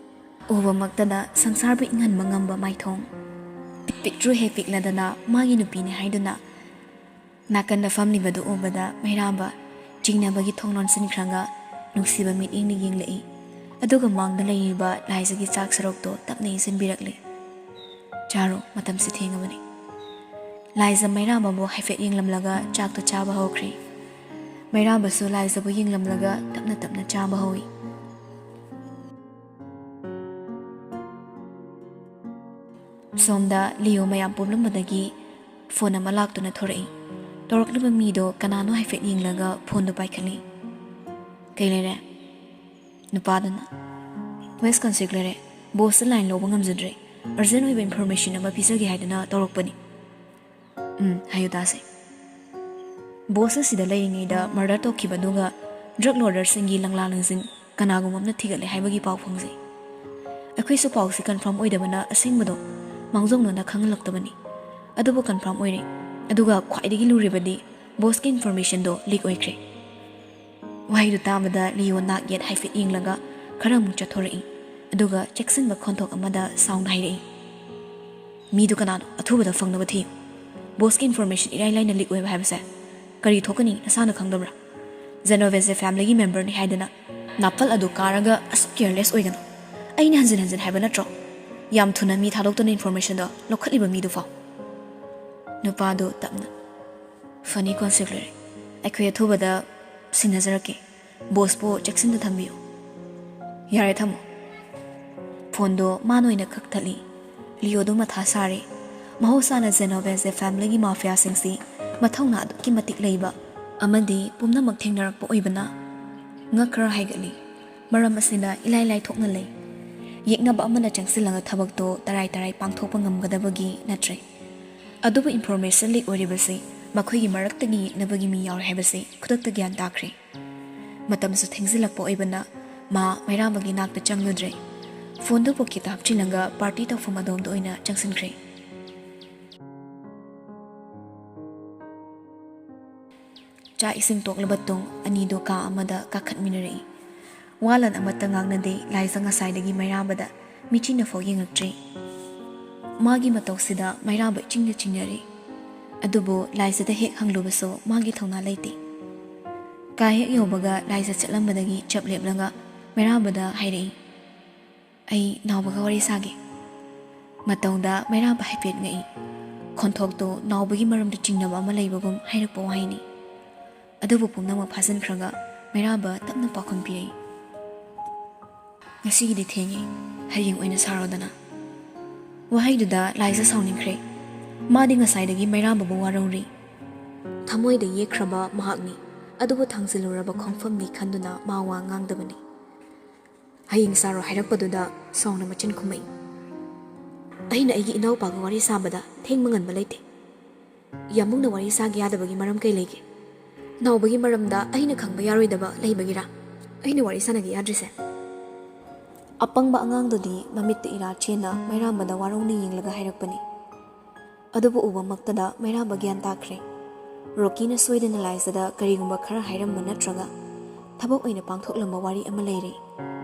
ꯎꯕꯃꯛꯇꯗ ꯁꯪꯁꯥꯔꯕꯨ ꯏꯪꯍꯟꯕ ꯉꯝꯕ ꯃꯥꯏꯊꯣꯡ꯫ ꯄꯤꯛꯇ꯭ꯔꯨ ꯍꯦꯛ ꯄꯤꯛꯂꯗꯅ ꯃꯥꯒꯤ ꯅꯨꯄꯤꯅꯤ ꯍꯥꯏꯗꯨꯅ ꯅꯥꯀꯟꯗ ꯐꯝꯂꯤꯕꯗꯨ ꯎꯕꯗ ꯃꯩꯔꯥꯕ ꯆꯤꯡꯅꯕꯒꯤ ꯊꯣꯡ ꯂꯣꯟꯁꯤꯟꯈ꯭ꯔꯒ ꯅꯨꯡꯁꯤꯕ ꯃꯤꯠꯌꯦꯡꯅ ꯌꯦꯡꯂꯛꯏ꯫ ꯑꯗꯨꯒ ꯃꯥꯡꯗ ꯂꯩꯔꯤꯕ ꯂꯥꯏꯖꯒꯤ ꯆꯥꯛ ꯁꯔꯨꯛꯇꯣ ꯇꯞꯅ ꯏꯟꯁꯤꯟꯕꯤꯔꯛꯂꯦ꯫ "ꯆꯥꯔꯣ, ꯃꯇꯝꯁꯤ ꯊꯦꯡꯉꯕꯅꯤ꯫" ꯂꯥꯏꯖ ꯃꯩꯔꯥꯕꯕꯨ ꯍꯥꯏꯐꯦꯠ ꯌꯦꯡꯂꯝꯂꯒ ꯆꯥꯛꯇꯣ ꯆꯥꯕ ꯍꯧꯈ꯭ꯔꯦ꯫ ꯃꯩꯔꯥꯕꯁꯨ ꯂꯥꯏꯖꯕꯨ ꯌꯦꯡꯂꯝꯂꯒ ꯇꯞꯅ ꯇꯞꯅ ꯆꯥꯕ ꯍꯧꯏ꯫ ꯁꯣꯝꯗ ꯂꯤꯌꯣ ꯃꯌꯥꯝ ꯄꯨꯝꯂꯝꯕꯗꯒꯤ ꯐꯣꯟ ꯑꯃ ꯂꯥꯛꯇꯨꯅ ꯊꯣꯔꯛꯏ꯫ ꯇꯧꯔꯛꯂꯤꯕ ꯃꯤꯗꯣ ꯀꯅꯥꯅꯣ ꯍꯥꯏꯐꯦꯠ ꯌꯦꯡꯂꯒ ꯐꯣꯟꯗꯣ ꯄꯥꯏꯈꯠꯂꯤ꯫ "ꯀꯩ ꯂꯩꯔꯦ?" ꯅꯨꯄꯥꯗꯨꯅ, "ꯋꯦꯁ ꯀꯟꯁꯤꯛ ꯂꯩꯔꯦ, ꯕꯣꯁꯇ ꯂꯥꯏꯟ ꯂꯧꯕ ꯉꯝꯖꯗ꯭ꯔꯦ, ꯑꯔꯖꯦꯟ ꯑꯣꯏꯕ ꯏꯟꯐꯣꯔꯃꯦꯁꯟ ꯑꯃ ꯄꯤꯖꯒꯦ ꯍꯥꯏꯗꯨꯅ ꯇꯧꯔꯛꯄꯅꯤ꯫" "ꯎꯝ, ꯍꯥꯏꯌꯨ ꯇꯥꯁꯦ꯫" "ꯕꯣꯁ ꯑꯁꯤꯗ ꯂꯩꯔꯤꯉꯩꯗ ꯃꯔꯗꯔ ꯇꯧꯈꯤꯕꯗꯨꯒ ꯗ꯭ꯔꯒ ꯂꯣꯔꯗꯔꯁꯤꯡꯒꯤ ꯂꯪꯂꯥ ꯂꯪꯖꯤꯟ ꯀꯅꯥꯒꯨꯝꯕ ꯑꯃꯅ ꯊꯤꯒꯠꯂꯦ ꯍꯥꯏꯕꯒꯤ ꯄꯥꯎ ꯐꯪꯖꯩ꯫ ꯑꯩꯈꯣꯏꯁꯨ ꯄꯥꯎꯁꯤ ꯀꯟꯐꯥꯔꯝ ꯑꯣꯏꯗꯕꯅ ꯑꯁꯦꯡꯕꯗꯣ ꯃꯥꯡꯖꯧꯅꯅ ꯈꯪꯍꯜꯂꯛꯇꯕꯅꯤ꯫ ꯑꯗꯨꯕꯨ ꯀꯟꯐꯥꯔꯝ ꯑꯣꯏꯔꯦ, ꯑꯗꯨꯒ ꯈ꯭ꯋꯥꯏꯗꯒꯤ ꯂꯨꯔꯤꯕꯗꯤ ꯕꯣꯁꯀꯤ ꯏꯟꯐꯣꯔꯃꯦꯁꯟꯗꯣ ꯂꯤꯛ ꯑꯣꯏꯈ꯭ꯔꯦ꯫" ꯋꯥꯍꯩꯗꯨ ꯇꯥꯕꯗ ꯂꯤꯌꯣ ꯅꯥꯛ ꯌꯦꯠ ꯍꯥꯏꯐꯦꯠ ꯌꯦꯡꯂꯒ ꯈꯔ ꯑꯃꯨꯛ ꯆꯠꯊꯣꯔꯛꯏ꯫ ꯑꯗꯨꯒ ꯆꯦꯛꯁꯤꯟꯕ ꯈꯣꯟꯊꯣꯛ ꯑꯃꯗ ꯁꯥꯎꯅ ꯍꯥꯏꯔꯛꯏ, "ꯃꯤꯗꯨ ꯀꯅꯥꯅꯣ? ꯑꯊꯨꯕꯗ ꯐꯪꯅꯕ ꯊꯤꯌꯨ꯫ ꯕꯣꯁꯀꯤ ꯏꯟꯐꯣꯔꯃꯦꯁꯟ ꯏꯔꯥꯏ ꯂꯥꯏꯅ ꯂꯤꯛ ꯑꯣꯏꯕ ꯍꯥꯏꯕꯁꯦ ꯀꯔꯤ ꯊꯣꯛꯀꯅꯤ ꯅꯁꯥꯅ ꯈꯪꯗꯕ꯭ꯔꯥ? ꯖꯦꯅꯣꯚꯦꯁꯁꯦ ꯐꯦꯃꯤꯂꯤꯒꯤ ꯃꯦꯝꯕꯔꯅꯤ ꯍꯥꯏꯗꯅ ꯅꯥꯄꯜ ꯑꯗꯨ ꯀꯥꯔꯒ ꯑꯁꯨꯛ ꯀꯦꯌꯔꯂꯦꯁ ꯑꯣꯏꯒꯅꯨ꯫ ꯑꯩꯅ ꯍꯟꯖꯤꯟ ꯍꯟꯖꯤꯟ ꯍꯥꯏꯕ ꯅꯠꯇ꯭ꯔꯣ? ꯌꯥꯝ ꯊꯨꯅ ꯃꯤ ꯊꯥꯗꯣꯛꯇꯨꯅ ꯏꯟꯐꯣꯔꯃꯦꯁꯟꯗꯣ ꯂꯧꯈꯠꯂꯤꯕ ꯃꯤꯗꯨ ꯐꯥꯎ꯫" ꯅꯨꯄꯥꯗꯨ ꯇꯞꯅ, "ꯐꯅꯤ, ꯀꯣꯟꯁꯦ ꯂꯣꯏꯔꯦ꯫ ꯑꯩꯈꯣꯏ ꯑꯊꯨꯕꯗ ꯁꯤꯟꯅꯖꯔꯛꯀꯦ꯫ ꯕꯣꯁꯄꯨ ꯆꯦꯛꯁꯤꯟꯅ ꯊꯝꯕꯤꯌꯨ꯫ ꯌꯥꯔꯦ, ꯊꯝꯃꯣ꯫" ꯐꯣꯟꯗꯣ ꯃꯥꯅ ꯑꯣꯏꯅ ꯀꯛꯊꯠꯂꯤ꯫ ꯂꯤꯑꯣꯗꯣ ꯃꯊꯥ ꯁꯥꯔꯦ꯫ ꯃꯍꯧꯁꯥꯅ ꯖꯦꯅꯣꯚꯦꯖ ꯐꯦꯃꯤꯂꯤꯒꯤ ꯃꯥꯐꯤꯌꯥꯁꯤꯡꯁꯤ ꯃꯊꯧꯅꯥ ꯑꯗꯨꯛꯀꯤ ꯃꯇꯤꯛ ꯂꯩꯕ ꯑꯃꯗꯤ ꯄꯨꯝꯅꯃꯛ ꯊꯦꯡꯅꯔꯛꯄ ꯑꯣꯏꯕꯅ ꯉꯛ ꯈꯔ ꯍꯥꯏꯒꯠꯂꯤ꯫ ꯃꯔꯝ ꯑꯁꯤꯅ ꯏꯂꯥꯏ ꯂꯥꯏꯊꯣꯛꯅ ꯂꯩ꯫ ꯌꯦꯛꯅꯕ ꯑꯃꯅ ꯆꯪꯁꯤꯜꯂꯒ ꯊꯕꯛꯇꯣ ꯇꯔꯥꯏ ꯇꯔꯥꯏ ꯄꯥꯡꯊꯣꯛꯄ ꯉꯝꯒꯗꯕꯒꯤ ꯅꯠꯇ꯭ꯔꯦ꯫ ꯑꯗꯨꯕꯨ ꯏꯟꯐꯣꯔꯃꯦꯁꯟ ꯂꯤꯛ ꯑꯣꯏꯔꯤꯕꯁꯤ ꯃꯈꯣꯏꯒꯤ ꯃꯔꯛꯇꯒꯤ ꯌꯦꯛꯅꯕꯒꯤ ꯃꯤ ꯌꯥꯎꯔꯦ ꯍꯥꯏꯕꯁꯤ ꯈꯨꯗꯛꯇ ꯒ꯭ꯌꯥꯟ ꯇꯥꯈ꯭ꯔꯦ꯫ ꯃꯇꯝꯁꯨ ꯊꯦꯡꯖꯤꯜꯂꯛꯄ ꯑꯣꯏꯕꯅ ꯃꯥ ꯃꯩꯔꯥꯕꯒꯤ ꯅꯥꯛꯇ ꯆꯪꯂꯨꯗ꯭ꯔꯦ꯫ ꯐꯣꯟꯗꯨ ꯄꯣꯀꯦꯠꯇ ꯍꯥꯞꯆꯤꯜꯂꯒ ꯄꯥꯔꯇꯤ ꯇꯧꯐꯝ ꯑꯗꯣꯝꯗ ꯑꯣꯏꯅ ꯆꯪꯁꯤꯟꯈ꯭ꯔꯦ꯫ ꯆꯥꯛ ꯏꯁꯤꯡ ꯇꯣꯛꯂꯕ ꯇꯨꯡ ꯑꯅꯤꯗꯨ ꯀꯥ ꯑꯃꯗ ꯀꯥꯈꯠꯃꯤꯟꯅꯔꯛꯏ꯫ ꯋꯥꯂꯟ ꯑꯃꯠꯇ ꯉꯥꯡꯅꯗꯦ꯫ ꯂꯥꯏꯖ ꯉꯁꯥꯏꯗꯒꯤ ꯃꯩꯔꯥꯕꯗ ꯃꯤꯆꯤꯟꯅꯐꯥꯎ ꯌꯦꯡꯉꯛꯇ꯭ꯔꯤ꯫ ꯃꯥꯒꯤ ꯃꯇꯧꯁꯤꯗ ꯃꯩꯔꯥꯕ ꯏꯆꯤꯡꯗ ꯆꯤꯡꯅꯔꯤ꯫ ꯑꯗꯨꯕꯨ ꯂꯥꯏꯖꯗ ꯍꯦꯛ ꯍꯪꯂꯨꯕꯁꯨ ꯃꯥꯒꯤ ꯊꯧꯅꯥ ꯂꯩꯇꯦ꯫ ꯀꯥ ꯍꯦꯛ ꯌꯧꯕꯒ ꯂꯥꯏꯖ ꯆꯠꯂꯝꯕꯗꯒꯤ ꯆꯞ ꯂꯦꯞꯂꯒ ꯃꯩꯔꯥꯕꯗ ꯍꯥꯏꯔꯛꯏ, "ꯑꯩ ꯅꯥꯎꯕꯒ ꯋꯥꯔꯤ ꯁꯥꯒꯦ꯫" ꯃꯇꯧꯗ ꯃꯩꯔꯥꯕ ꯍꯥꯏꯐꯦꯠ ꯉꯛꯏ꯫ ꯈꯣꯟꯊꯣꯛꯇꯨ ꯅꯥꯎꯕꯒꯤ ꯃꯔꯝꯗ ꯆꯤꯡꯅꯕ ꯑꯃ ꯂꯩꯕꯒꯨꯝ ꯍꯥꯏꯔꯛꯄ ꯋꯥꯍꯩꯅꯤ꯫ ꯑꯗꯨꯕꯨ ꯄꯨꯝꯅꯃꯛ ꯐꯥꯖꯤꯟꯈ꯭ꯔꯒ ꯃꯩꯔꯥꯕ ꯇꯞꯅ ꯄꯥꯎꯈꯨꯝ ꯄꯤꯔꯛꯏ, "ꯉꯁꯤꯒꯤꯗꯤ ꯊꯦꯡꯉꯦ, ꯍꯌꯦꯡ ꯑꯣꯏꯅ ꯁꯥꯔꯣꯗꯅ꯫" ꯋꯥꯍꯩꯗꯨꯗ ꯂꯥꯏꯖ ꯁꯥꯎꯅꯤꯡꯈ꯭ꯔꯦ꯫ ꯃꯥꯗꯤ ꯉꯁꯥꯏꯗꯒꯤ ꯃꯩꯔꯥꯕꯕꯨ ꯋꯥꯔꯧꯔꯤ꯫ ꯊꯃꯣꯏꯗ ꯌꯦꯛꯈ꯭ꯔꯕ ꯃꯍꯥꯛꯅꯤ, ꯑꯗꯨꯕꯨ ꯊꯥꯡꯖꯤꯜꯂꯨꯔꯕ ꯈꯣꯡꯐꯝꯅꯤ ꯈꯟꯗꯨꯅ ꯃꯥ ꯋꯥ ꯉꯥꯡꯗꯕꯅꯤ꯫ ꯍꯌꯦꯡ ꯁꯥꯔꯣ ꯍꯥꯏꯔꯛꯄꯗꯨꯗ ꯁꯥꯎꯅ ꯃꯆꯤꯟ ꯈꯨꯝꯃꯛꯏ, "ꯑꯩꯅ ꯑꯩꯒꯤ ꯏꯅꯥꯎꯄꯥꯒ ꯋꯥꯔꯤ ꯁꯥꯕꯗ ꯊꯦꯡꯕ ꯉꯟꯕ ꯂꯩꯇꯦ꯫ ꯌꯥꯝꯕꯨꯡꯅ ꯋꯥꯔꯤ ꯁꯥꯒꯦ ꯌꯥꯗꯕꯒꯤ ꯃꯔꯝ ꯀꯩ ꯂꯩꯒꯦ? ꯅꯥꯎꯕꯒꯤ ꯃꯔꯝꯗ ꯑꯩꯅ ꯈꯪꯕ ꯌꯥꯔꯣꯏꯗꯕ ꯂꯩꯕꯒꯤꯔꯥ ꯑꯩꯅ ꯋꯥꯔꯤ ꯁꯥꯟꯅꯒꯦ ꯌꯥꯗ꯭ꯔꯤꯁꯦ?" ꯑꯄꯪꯕ ꯑꯉꯥꯡꯗꯨꯗꯤ ꯃꯃꯤꯠꯇ ꯏꯔꯥ ꯆꯦꯟꯅ ꯃꯩꯔꯥꯝꯕꯗ ꯋꯥꯔꯧꯅ ꯌꯦꯡꯂꯒ ꯍꯥꯏꯔꯛꯄꯅꯤ꯫ ꯑꯗꯨꯕꯨ ꯎꯕꯃꯛꯇꯗ ꯃꯩꯔꯥꯝꯕ ꯒ꯭ꯌꯥꯟ ꯇꯥꯈ꯭ꯔꯦ꯫ ꯔꯣꯀꯤꯅ ꯁꯣꯏꯗꯅ ꯂꯥꯏꯖꯗ ꯀꯔꯤꯒꯨꯝꯕ ꯈꯔ ꯍꯥꯏꯔꯝꯕ ꯅꯠꯇ꯭ꯔꯒ ꯊꯕꯛ ꯑꯣꯏꯅ ꯄꯥꯡꯊꯣꯛꯂꯝꯕ ꯋꯥꯔꯤ ꯑꯃ ꯂꯩꯔꯦ꯫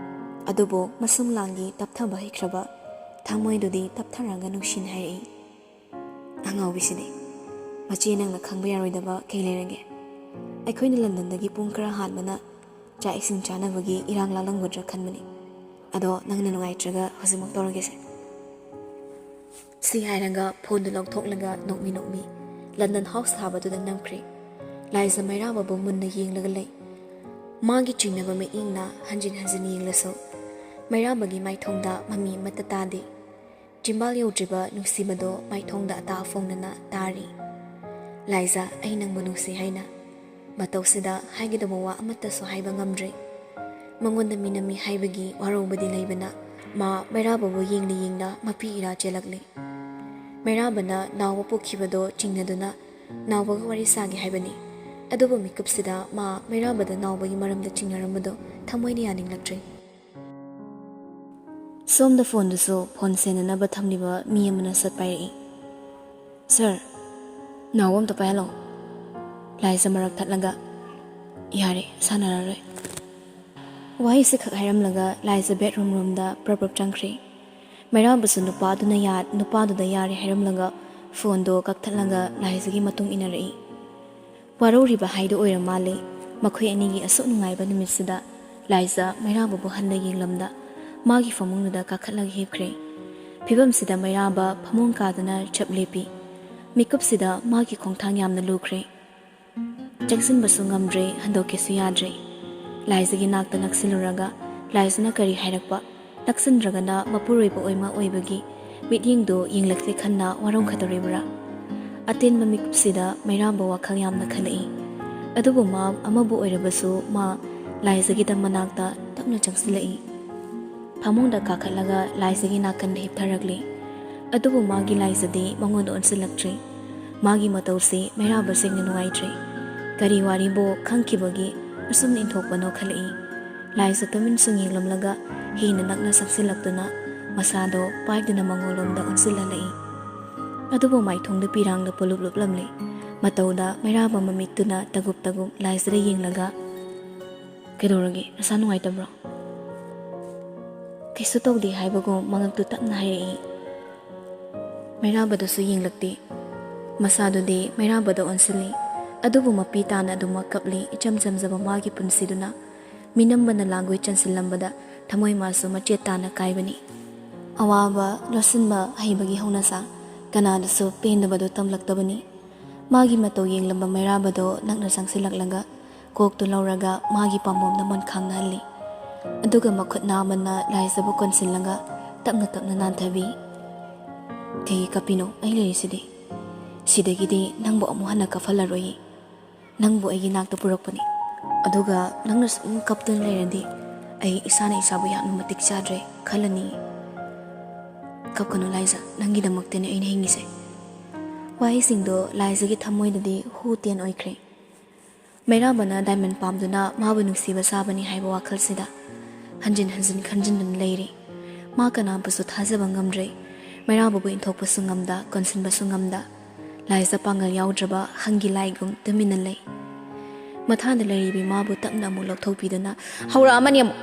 ꯑꯗꯨꯕꯨ ꯃꯁꯨꯝ ꯂꯥꯡꯒꯤ ꯇꯞꯊꯕ ꯍꯩꯈ꯭ꯔꯕ ꯊꯃꯣꯏꯗꯨꯗꯤ ꯇꯞꯊꯔꯒ ꯅꯨꯡꯁꯤꯅ ꯍꯥꯏꯔꯛꯏ, "ꯑꯉꯥꯎꯕꯤꯁꯤꯗꯤ, ꯃꯆꯦ ꯅꯪꯅ ꯈꯪꯕ ꯌꯥꯔꯣꯏꯗꯕ ꯀꯩ ꯂꯩꯔꯒꯦ? ꯑꯩꯈꯣꯏꯅ ꯂꯟꯗꯟꯗꯒꯤ ꯄꯨꯡ ꯈꯔ ꯍꯥꯟꯕꯅ ꯆꯥꯛ ꯏꯁꯤꯡ ꯆꯥꯅꯕꯒꯤ ꯏꯔꯥꯡ ꯂꯥꯡꯂꯝꯒꯗ꯭ꯔꯥ ꯈꯟꯕꯅꯤ꯫ ꯑꯗꯣ ꯅꯪꯅ ꯅꯨꯡꯉꯥꯏꯇ꯭ꯔꯒ ꯍꯧꯖꯤꯛꯃꯛ ꯇꯧꯔꯒꯦꯁꯦ꯫" ꯁꯤ ꯍꯥꯏꯔꯒ ꯐꯣꯟꯗꯨ ꯂꯧꯊꯣꯛꯂꯒ ꯅꯣꯛꯃꯤ ꯅꯣꯛꯃꯤ ꯂꯟꯗꯟ ꯍꯥꯎꯁ ꯁꯥꯕꯗꯨꯗ ꯅꯝꯈ꯭ꯔꯦ꯫ ꯂꯥꯏꯖ ꯃꯩꯔꯥꯕꯕꯨ ꯃꯨꯟꯅ ꯌꯦꯡꯂꯒ ꯂꯩ꯫ ꯃꯥꯒꯤ ꯆꯤꯡꯅꯕ ꯃꯤꯠꯌꯦꯡꯅ ꯍꯟꯖꯤꯟ ꯍꯟꯖꯤꯟ ꯌꯦꯡꯂꯁꯨ ꯃꯩꯔꯥꯕꯒꯤ ꯃꯥꯏꯊꯣꯡꯗ ꯃꯃꯤ ꯑꯃꯠꯇ ꯇꯥꯗꯦ꯫ ꯆꯤꯝꯕꯥꯜ ꯌꯧꯗ꯭ꯔꯤꯕ ꯅꯨꯡꯁꯤꯕꯗꯣ ꯃꯥꯏꯊꯣꯡꯗ ꯑꯇꯥ ꯐꯣꯡꯅꯅ ꯇꯥꯔꯤ꯫ "ꯂꯥꯏꯖ, ꯑꯩ ꯅꯪꯕꯨ ꯅꯨꯡꯁꯤ" ꯍꯥꯏꯅ꯫ ꯃꯇꯧꯁꯤꯗ ꯍꯥꯏꯒꯗꯕ ꯋꯥ ꯑꯃꯠꯇꯁꯨ ꯍꯥꯏꯕ ꯉꯝꯗ꯭ꯔꯦ꯫ ꯃꯉꯣꯟꯗ ꯃꯤꯅꯝꯃꯤ ꯍꯥꯏꯕꯒꯤ ꯋꯥꯔꯧꯕꯗꯤ ꯂꯩꯕꯅ ꯃꯥ ꯃꯩꯔꯥꯕꯕꯨ ꯌꯦꯡꯅ ꯌꯦꯡꯅ ꯃꯄꯤ ꯏꯔꯥ ꯆꯦꯜꯂꯛꯂꯤ꯫ ꯃꯩꯔꯥꯕꯅ ꯅꯥꯎꯕ ꯄꯨꯈꯤꯕꯗꯣ ꯆꯤꯡꯅꯗꯨꯅ ꯅꯥꯎꯕꯒ ꯋꯥꯔꯤ ꯁꯥꯒꯦ ꯍꯥꯏꯕꯅꯤ꯫ ꯑꯗꯨꯕꯨ ꯃꯤꯀꯨꯞꯁꯤꯗ ꯃꯥ ꯃꯩꯔꯥꯕꯗ ꯅꯥꯎꯕꯒꯤ ꯃꯔꯝꯗ ꯆꯤꯡꯅꯔꯝꯕꯗꯣ ꯊꯃꯣꯏꯅ ꯌꯥꯅꯤꯡꯂꯛꯇ꯭ꯔꯦ꯫ ꯁꯣꯝꯗ ꯐꯣꯟꯗꯨꯁꯨ ꯐꯣꯟ ꯁꯦꯟꯅꯅꯕ ꯊꯝꯂꯤꯕ ꯃꯤ ꯑꯃꯅ ꯁꯠ ꯄꯥꯏꯔꯛꯏ꯫ "ꯁꯔ, ꯅꯥꯎꯕ ꯑꯝꯇ ꯄꯥꯏꯍꯜꯂꯣ꯫ ꯂꯥꯏꯖ ꯃꯔꯛ ꯊꯠꯂꯒ, ꯌꯥꯔꯦ, ꯁꯥꯟꯅꯔꯔꯣꯏ"꯫ ꯋꯥꯍꯩꯁꯤ ꯈꯛ ꯍꯥꯏꯔꯝꯂꯒ ꯂꯥꯏꯖ ꯕꯦꯠꯔꯨꯝ ꯔꯣꯝꯗ ꯄ꯭ꯔꯞ ꯄ꯭ꯔꯞ ꯆꯪꯈ꯭ꯔꯦ꯫ ꯃꯩꯔꯥꯕꯁꯨ ꯅꯨꯄꯥꯗꯨꯅ ꯌꯥ-, ꯅꯨꯄꯥꯗꯨꯗ ꯌꯥꯔꯦ ꯍꯥꯏꯔꯝꯂꯒ ꯐꯣꯟꯗꯣ ꯀꯛꯊꯠꯂꯒ ꯂꯥꯏꯖꯒꯤ ꯃꯇꯨꯡ ꯏꯟꯅꯔꯛꯏ꯫ ꯋꯥꯔꯧꯔꯤꯕ ꯍꯥꯏꯗꯨ ꯑꯣꯏꯔ ꯃꯥꯜꯂꯦ꯫ ꯃꯈꯣꯏ ꯑꯅꯤꯒꯤ ꯑꯁꯨꯛ ꯅꯨꯡꯉꯥꯏꯕ ꯅꯨꯃꯤꯠꯁꯤꯗ ꯂꯥꯏꯖ ꯃꯩꯔꯥꯕꯕꯨ ꯍꯟꯅ ꯌꯦꯡꯂꯝꯗ ꯃꯥꯒꯤ ꯐꯃꯨꯡꯗꯨꯗ ꯀꯥꯈꯠꯂꯒ ꯍꯤꯞꯈ꯭ꯔꯦ꯫ ꯐꯤꯕꯝꯁꯤꯗ ꯃꯩꯔꯥꯕ ꯐꯃꯨꯡ ꯀꯥꯗꯨꯅ ꯆꯞ ꯂꯦꯞꯄꯤ꯫ ꯃꯤꯀꯨꯞꯁꯤꯗ ꯃꯥꯒꯤ ꯈꯣꯡꯊꯥꯡ ꯌꯥꯝꯅ ꯂꯨꯈ꯭ꯔꯦ꯫ ꯆꯪꯁꯤꯟꯕꯁꯨ ꯉꯝꯗ꯭ꯔꯦ, ꯍꯟꯗꯣꯛꯀꯦꯁꯨ ꯌꯥꯗ꯭ꯔꯦ꯫ ꯂꯥꯏꯖꯒꯤ ꯅꯥꯛꯇ ꯅꯛꯁꯤꯜꯂꯨꯔꯒ ꯂꯥꯏꯖꯅ ꯀꯔꯤ ꯍꯥꯏꯔꯛꯄ, ꯅꯛꯁꯤꯟꯗ꯭ꯔꯒꯅ ꯃꯄꯨꯔꯣꯏꯕ ꯑꯣꯏꯃ ꯑꯣꯏꯕꯒꯤ ꯃꯤꯠꯌꯦꯡꯗꯨ ꯌꯦꯡꯂꯛꯇꯦ ꯈꯟꯅ ꯋꯥꯔꯧꯈꯗꯧꯔꯤꯕ꯭ꯔꯥ? ꯑꯇꯦꯟꯕ ꯃꯤꯀꯨꯞꯁꯤꯗ ꯃꯩꯔꯥꯕ ꯋꯥꯈꯜ ꯌꯥꯝꯅ ꯈꯜꯂꯛꯏ꯫ ꯑꯗꯨꯕꯨ ꯃꯥ ꯑꯃꯕꯨ ꯑꯣꯏꯔꯕꯁꯨ ꯃꯥ ꯂꯥꯏꯖꯒꯤꯗ ꯃꯅꯥꯛꯇ ꯇꯞꯅ ꯆꯪꯁꯤꯜꯂꯛꯏ꯫ ꯐꯃꯨꯡꯗ ꯀꯥꯈꯠꯂꯒ ꯂꯥꯏꯖꯒꯤ ꯅꯥꯀꯟꯗ ꯍꯤꯞꯊꯔꯛꯂꯤ꯫ ꯑꯗꯨꯕꯨ ꯃꯥꯒꯤ ꯂꯥꯏꯖꯗꯤ ꯃꯉꯣꯟꯗ ꯑꯣꯟꯁꯤꯜꯂꯛꯇ꯭ꯔꯤ꯫ ꯃꯥꯒꯤ ꯃꯇꯧꯁꯤ ꯃꯩꯔꯥꯕ ꯁꯦꯡꯅ ꯅꯨꯡꯉꯥꯏꯇ꯭ꯔꯤ꯫ ꯀꯔꯤ ꯋꯥꯔꯤꯕꯨ ꯈꯪꯈꯤꯕꯒꯤ ꯑꯁꯨꯝꯅ ꯏꯟꯊꯣꯛꯄꯅꯣ ꯈꯜꯂꯛꯏ꯫ ꯂꯥꯏꯖ ꯇꯨꯃꯤꯟ ꯁꯨꯝ ꯌꯦꯡꯂꯝꯂꯒ ꯍꯦꯟꯅ ꯅꯛꯅ ꯁꯛꯆꯤꯜꯂꯛꯇꯨꯅ ꯃꯁꯥꯗꯣ ꯄꯥꯏꯗꯨꯅ ꯃꯉꯣꯟꯂꯣꯝꯗ ꯑꯣꯟꯁꯤꯜꯍꯜꯂꯛꯏ꯫ ꯑꯗꯨꯕꯨ ꯃꯥꯏꯊꯣꯡꯗ ꯄꯤꯔꯥꯡꯗ ꯄꯨꯂꯨꯞ ꯂꯨꯞꯂꯝꯂꯤ꯫ ꯃꯇꯧꯗ ꯃꯩꯔꯥꯕ ꯃꯃꯤꯠꯇꯨꯅ ꯇꯒꯨꯞ ꯇꯒꯨꯞ ꯂꯥꯏꯖꯗ ꯌꯦꯡꯂꯒ, "ꯀꯩꯗꯧꯔꯒꯦ? ꯅꯁꯥ ꯅꯨꯡꯉꯥꯏꯇꯕ꯭ꯔꯣ?" "ꯀꯩꯁꯨ ꯇꯧꯗꯦ" ꯍꯥꯏꯕꯒꯨꯝ ꯃꯉꯛꯇꯨ ꯇꯞꯅ ꯍꯥꯏꯔꯛꯏ꯫ ꯃꯩꯔꯥꯕꯗꯁꯨ ꯌꯦꯡꯂꯛꯇꯦ꯫ ꯃꯁꯥꯗꯨꯗꯤ ꯃꯩꯔꯥꯕꯗ ꯑꯣꯟꯁꯤꯜꯂꯤ꯫ ꯑꯗꯨꯕꯨ ꯃꯄꯤ ꯇꯥꯅ ꯑꯗꯨꯃꯛ ꯀꯞꯂꯤ, ꯏꯆꯝ ꯆꯝꯖꯕ ꯃꯥꯒꯤ ꯄꯨꯟꯁꯤꯗꯨꯅ꯫ ꯃꯤꯅꯝꯕꯅ ꯂꯥꯡꯒꯣꯏ ꯆꯟꯁꯤꯜꯂꯝꯕꯗ ꯊꯃꯣꯏ ꯃꯥꯁꯨ ꯃꯆꯦꯠ ꯇꯥꯅ ꯀꯥꯏꯕꯅꯤ꯫ ꯑꯋꯥꯕ ꯂꯣꯠꯁꯤꯟꯕ ꯍꯩꯕꯒꯤ ꯍꯧꯅꯁꯥ ꯀꯅꯥꯗꯁꯨ ꯄꯦꯟꯗꯕꯗꯨ ꯇꯝꯂꯛꯇꯕꯅꯤ꯫ ꯃꯥꯒꯤ ꯃꯇꯧ ꯌꯦꯡꯂꯝꯕ ꯃꯩꯔꯥꯕꯗꯣ ꯅꯛꯅ ꯆꯪꯁꯤꯜꯂꯛꯂꯒ ꯀꯣꯛꯇꯨ ꯂꯧꯔꯒ ꯃꯥꯒꯤ ꯄꯥꯝꯕꯣꯝꯗ ꯃꯣꯟꯈꯥꯡꯅꯍꯜꯂꯤ꯫ ꯑꯗꯨꯒ ꯃꯈꯨꯠ ꯅꯥꯝꯃꯅ ꯂꯥꯏꯖꯕꯨ ꯀꯣꯟꯁꯤꯜꯂꯒ ꯇꯞꯅ ꯇꯞꯅ ꯅꯥꯟꯊꯕꯤ꯫ "ꯀꯩꯒꯤ ꯀꯞꯄꯤꯅꯣ? ꯑꯩ ꯂꯩꯔꯤꯁꯤꯗꯤ꯫ ꯁꯤꯗꯒꯤꯗꯤ ꯅꯪꯕꯨ ꯑꯃꯨꯛ ꯍꯟꯅ ꯀꯞꯍꯜꯂꯔꯣꯏꯌꯦ꯫ ꯅꯪꯕꯨ ꯑꯩꯒꯤ ꯅꯥꯛꯇ ꯄꯨꯔꯛꯄꯅꯤ꯫ ꯑꯗꯨꯒ ꯅꯪꯅ ꯁꯨꯝ ꯀꯞꯇꯨꯅ ꯂꯩꯔꯗꯤ ꯑꯩ ꯏꯁꯥꯅ ꯏꯁꯥꯕꯨ ꯌꯥꯝꯅ ꯃꯇꯤꯛ ꯆꯥꯗ꯭ꯔꯦ ꯈꯜꯂꯅꯤ꯫ ꯀꯞꯀꯅꯨ ꯂꯥꯏꯖ, ꯅꯪꯒꯤꯗꯃꯛꯇꯅꯦ ꯑꯩꯅ ꯍꯤꯡꯉꯤꯁꯦ"꯫ ꯋꯥꯍꯩꯁꯤꯡꯗꯣ ꯂꯥꯏꯖꯒꯤ ꯊꯃꯣꯏꯗꯗꯤ ꯍꯨ ꯇꯦꯟ ꯑꯣꯏꯈ꯭ꯔꯦ꯫ ꯃꯩꯔꯥꯕꯅ ꯗꯥꯏꯃꯟ ꯄꯥꯝꯗꯨꯅ ꯃꯥꯕꯨ ꯅꯨꯡꯁꯤꯕ ꯁꯥꯕꯅꯤ ꯍꯥꯏꯕ ꯋꯥꯈꯜꯁꯤꯗ ꯍꯟꯖꯤꯟ ꯍꯟꯖꯤꯟ ꯈꯟꯖꯤꯟꯗꯨꯅ ꯂꯩꯔꯤ꯫ ꯃꯥ ꯀꯅꯥꯕꯨꯁꯨ ꯊꯥꯖꯕ ꯉꯝꯗ꯭ꯔꯦ꯫ ꯃꯩꯔꯥꯕꯕꯨ ꯏꯟꯊꯣꯛꯄꯁꯨ ꯉꯝꯗ, ꯀꯣꯟꯁꯤꯟꯕꯁꯨ ꯉꯝꯗ꯫ ꯂꯥꯏꯖ ꯄꯥꯡꯒꯜ ꯌꯥꯎꯗ꯭ꯔꯕ ꯍꯪꯒꯤ ꯂꯥꯏꯒꯨꯝ ꯇꯨꯃꯤꯟꯅ ꯂꯩ꯫ ꯃꯊꯥꯗ ꯂꯩꯔꯤꯕꯤ ꯃꯥꯕꯨ ꯇꯞꯅ ꯑꯃꯨꯛ ꯂꯧꯊꯣꯛꯄꯤꯗꯨꯅ ꯍꯧꯔꯛꯑꯃꯅꯤ ꯑꯃꯨꯛ꯫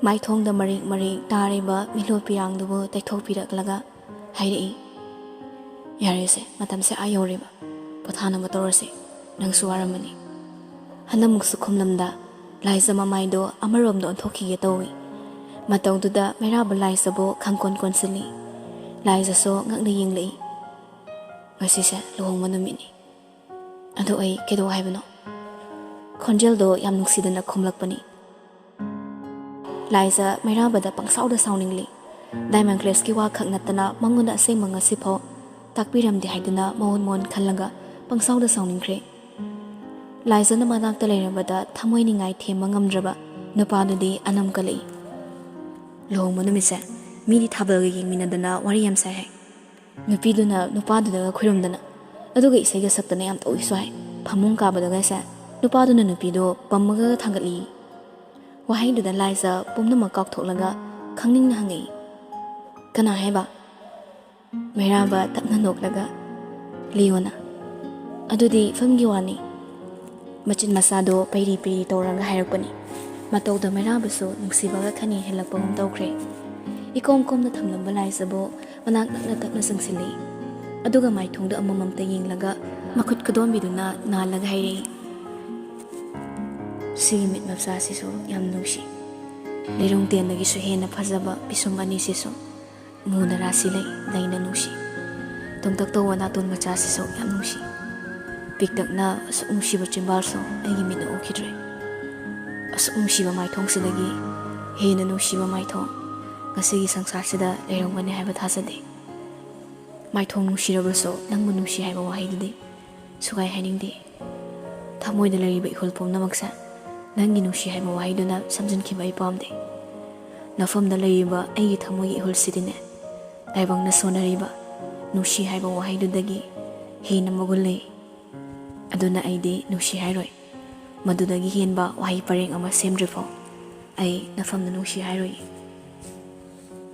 ꯃꯥꯏꯊꯣꯡꯗ ꯃꯔꯦꯛ ꯃꯔꯦꯛ ꯇꯥꯔꯤꯕ ꯃꯤꯠꯂꯨ ꯄꯤꯔꯥꯡꯗꯨꯕꯨ ꯇꯩꯊꯣꯛꯄꯤꯔꯛꯂꯒ ꯍꯥꯏꯔꯛꯏ, "ꯌꯥꯔꯦꯁꯦ, ꯃꯇꯝꯁꯦ ꯑꯥ ꯌꯧꯔꯦꯕ꯫ ꯄꯣꯊꯥꯅꯕ ꯇꯧꯔꯁꯦ꯫ ꯅꯪꯁꯨ ꯋꯥꯔꯝꯃꯅꯤ"꯫ ꯍꯟꯗꯃꯨꯛꯁꯨ ꯈꯨꯝꯂꯝꯗ ꯂꯥꯏꯖ ꯃꯃꯥꯏꯗꯣ ꯑꯃꯔꯣꯝꯗ ꯑꯣꯟꯊꯣꯛꯈꯤꯒꯦ ꯇꯧꯏ꯫ ꯃꯇꯧꯗꯨꯗ ꯃꯩꯔꯥꯕ ꯂꯥꯏꯖꯕꯨ ꯈꯪꯀꯣꯟ ꯀꯣꯟꯁꯤꯜꯂꯤ꯫ ꯂꯥꯏꯖꯁꯨ ꯉꯛꯅ ꯌꯦꯡꯂꯛꯏ꯫ "ꯉꯁꯤꯁꯦ ꯂꯨꯍꯣꯡꯕ ꯅꯨꯃꯤꯠꯅꯤ꯫ ꯑꯗꯨ ꯑꯩ ꯀꯩꯗꯧ ꯍꯥꯏꯕꯅꯣ?" ꯈꯣꯟꯖꯦꯜꯗꯣ ꯌꯥꯝ ꯅꯨꯡꯁꯤꯗꯅ ꯈꯨꯝꯂꯛꯄꯅꯤ꯫ ꯂꯥꯏꯖ ꯃꯩꯔꯥꯕꯗ ꯄꯪꯁꯥꯎꯗ ꯁꯥꯎꯅꯤꯡꯂꯤ꯫ ꯗꯥꯏꯃꯟ ꯀ꯭ꯂꯦꯁꯀꯤ ꯋꯥ ꯈꯛ ꯅꯠꯇꯅ ꯃꯉꯣꯟꯗ ꯑꯁꯦꯡꯕ ꯉꯁꯤꯐꯥꯎ ꯇꯥꯛꯄꯤꯔꯝꯗꯦ ꯍꯥꯏꯗꯨꯅ ꯃꯑꯣꯟ ꯃꯑꯣꯟ ꯈꯜꯂꯒ ꯄꯪꯁꯥꯎꯗ ꯁꯥꯎꯅꯤꯡꯈ꯭ꯔꯦ꯫ ꯂꯥꯏꯖꯅ ꯃꯅꯥꯛꯇ ꯂꯩꯔꯕꯗ ꯊꯃꯣꯏ ꯅꯤꯡꯉꯥꯏ ꯊꯦꯝꯕ ꯉꯝꯗ꯭ꯔꯕ ꯅꯨꯄꯥꯗꯨꯗꯤ ꯑꯅꯝ ꯀꯜꯂꯛꯏ꯫ "ꯂꯨꯍꯣꯡꯕ ꯅꯨꯃꯤꯠꯁꯦ ꯃꯤꯗꯤ ꯊꯥꯕꯜꯒ ꯌꯦꯡꯃꯤꯟꯅꯗꯅ ꯋꯥꯔꯤ ꯌꯥꯝ ꯁꯥꯏ ꯍꯥꯏ꯫ ꯅꯨꯄꯤꯗꯨꯅ ꯅꯨꯄꯥꯗꯨꯗꯒ ꯈꯣꯏꯔꯨꯝꯗꯅ, ꯑꯗꯨꯒ ꯏꯁꯩꯒ ꯁꯛꯇꯅ ꯌꯥꯝ ꯇꯧꯏꯁꯨ ꯍꯥꯏ꯫ ꯐꯃꯨꯡ ꯀꯥꯕꯗꯒꯁꯦ ꯅꯨꯄꯥꯗꯨꯅ ꯅꯨꯄꯤꯗꯣ ꯄꯝꯃꯒ ꯊꯥꯡꯒꯠꯂꯤ"꯫ ꯋꯥꯍꯩꯗꯨꯗ ꯂꯥꯏꯖ ꯄꯨꯝꯅꯃꯛ ꯀꯥꯎꯊꯣꯛꯂꯒ ꯈꯪꯅꯤꯡꯅ ꯍꯪꯉꯛꯏ, "ꯀꯅꯥ ꯍꯥꯏꯕ?" ꯃꯩꯔꯥꯕ ꯇꯞꯅ ꯅꯣꯛꯂꯒ, "ꯂꯤꯌꯣꯅ꯫ ꯑꯗꯨꯗꯤ ꯐꯤꯂꯝꯒꯤ ꯋꯥꯅꯤ"꯫ ꯃꯆꯤꯟ ꯃꯆꯥꯗꯣ ꯄꯩꯔꯤ ꯄꯩꯔꯤ ꯇꯧꯔꯒ ꯍꯥꯏꯔꯛꯄꯅꯤ꯫ ꯃꯇꯧꯗ ꯃꯩꯔꯥꯕꯁꯨ ꯅꯨꯡꯁꯤꯕꯒ ꯈꯅꯤ ꯍꯦꯜꯂꯛꯄꯒꯨꯝ ꯇꯧꯈ꯭ꯔꯦ꯫ ꯏꯀꯣꯝ ꯀꯣꯝꯅ ꯊꯝꯂꯝꯕ ꯂꯥꯏꯖꯕꯨ ꯃꯅꯥꯛ ꯅꯛꯅ ꯇꯞꯅ ꯆꯪꯁꯤꯜꯂꯤ꯫ ꯑꯗꯨꯒ ꯃꯥꯏꯊꯣꯡꯗ ꯑꯃꯃꯝꯇ ꯌꯦꯡꯂꯒ ꯃꯈꯨꯠ ꯈꯨꯗꯣꯝꯕꯤꯗꯨꯅ ꯅꯥꯜꯂꯒ ꯍꯥꯏꯔꯛꯏ, "ꯁꯤꯒꯤ ꯃꯤꯠ ꯃꯆꯥꯁꯤꯁꯨ ꯌꯥꯝ ꯅꯨꯡꯁꯤ"꯫ ꯂꯩꯔꯨꯡ ꯇꯦꯟꯗꯒꯤꯁꯨ ꯍꯦꯟꯅ ꯐꯖꯕ ꯄꯤꯁꯨꯝ ꯑꯅꯤꯁꯤꯁꯨ ꯃꯨꯅ ꯔꯥꯁꯤ ꯂꯩ, ꯂꯩꯅ ꯅꯨꯡꯁꯤ꯫ ꯇꯣꯡꯇꯛ ꯇꯧꯕ ꯅꯥꯇꯣꯟ ꯃꯆꯥꯁꯤꯁꯨ ꯌꯥꯝ ꯅꯨꯡꯁꯤ꯫ ꯄꯤꯛꯇꯛꯅ ꯑꯁꯨꯛ ꯅꯨꯡꯁꯤꯕ ꯆꯤꯝꯕꯥꯜꯁꯨ ꯑꯩꯒꯤ ꯃꯤꯠꯅ ꯎꯈꯤꯗ꯭ꯔꯦ꯫ ꯑꯁꯨꯛ ꯅꯨꯡꯁꯤꯕ ꯃꯥꯏꯊꯣꯡꯁꯤꯗꯒꯤ ꯍꯦꯟꯅ ꯅꯨꯡꯁꯤꯕ ꯃꯥꯏꯊꯣꯡ ꯉꯁꯤꯒꯤ ꯁꯪꯁꯥꯔꯁꯤꯗ ꯂꯩꯔꯝꯒꯅꯤ ꯍꯥꯏꯕ ꯊꯥꯖꯗꯦ꯫ ꯃꯥꯏꯊꯣꯡ ꯅꯨꯡꯁꯤꯔꯕꯁꯨ ꯅꯪꯕꯨ ꯅꯨꯡꯁꯤ ꯍꯥꯏꯕ ꯋꯥꯍꯩꯗꯨꯗꯤ ꯁꯨꯛꯍꯥꯏ ꯍꯥꯏꯅꯤꯡꯗꯦ꯫ ꯊꯃꯣꯏꯗ ꯂꯩꯔꯤꯕ ꯏꯍꯨꯜ ꯄꯨꯝꯅꯃꯛꯁꯦ ꯅꯪꯒꯤ ꯅꯨꯡꯁꯤ ꯍꯥꯏꯕ ꯋꯥꯍꯩꯗꯨꯅ ꯁꯝꯖꯤꯟꯈꯤꯕ ꯑꯩ ꯄꯥꯝꯗꯦ꯫ ꯅꯐꯝꯗ ꯂꯩꯔꯤꯕ ꯑꯩꯒꯤ ꯊꯃꯣꯏꯒꯤ ꯏꯍꯨꯜꯁꯤꯗꯤꯅꯦ, ꯇꯥꯏꯕꯪꯅ ꯁꯣꯟꯅꯔꯤꯕ ꯅꯨꯡꯁꯤ ꯍꯥꯏꯕ ꯋꯥꯍꯩꯗꯨꯗꯒꯤ ꯍꯦꯟꯅ ꯃꯒꯨꯟ ꯂꯩ꯫ ꯑꯗꯨꯅ ꯑꯩꯗꯤ ꯅꯨꯡꯁꯤ ꯍꯥꯏꯔꯣꯏ꯫ ꯃꯗꯨꯗꯒꯤ ꯍꯦꯟꯕ ꯋꯥꯍꯩ ꯄꯔꯦꯡ ꯑꯃ ꯁꯦꯝꯗ꯭ꯔꯤꯐꯥꯎ ꯑꯩ ꯅꯐꯝꯗ ꯅꯨꯡꯁꯤ ꯍꯥꯏꯔꯣꯏ꯫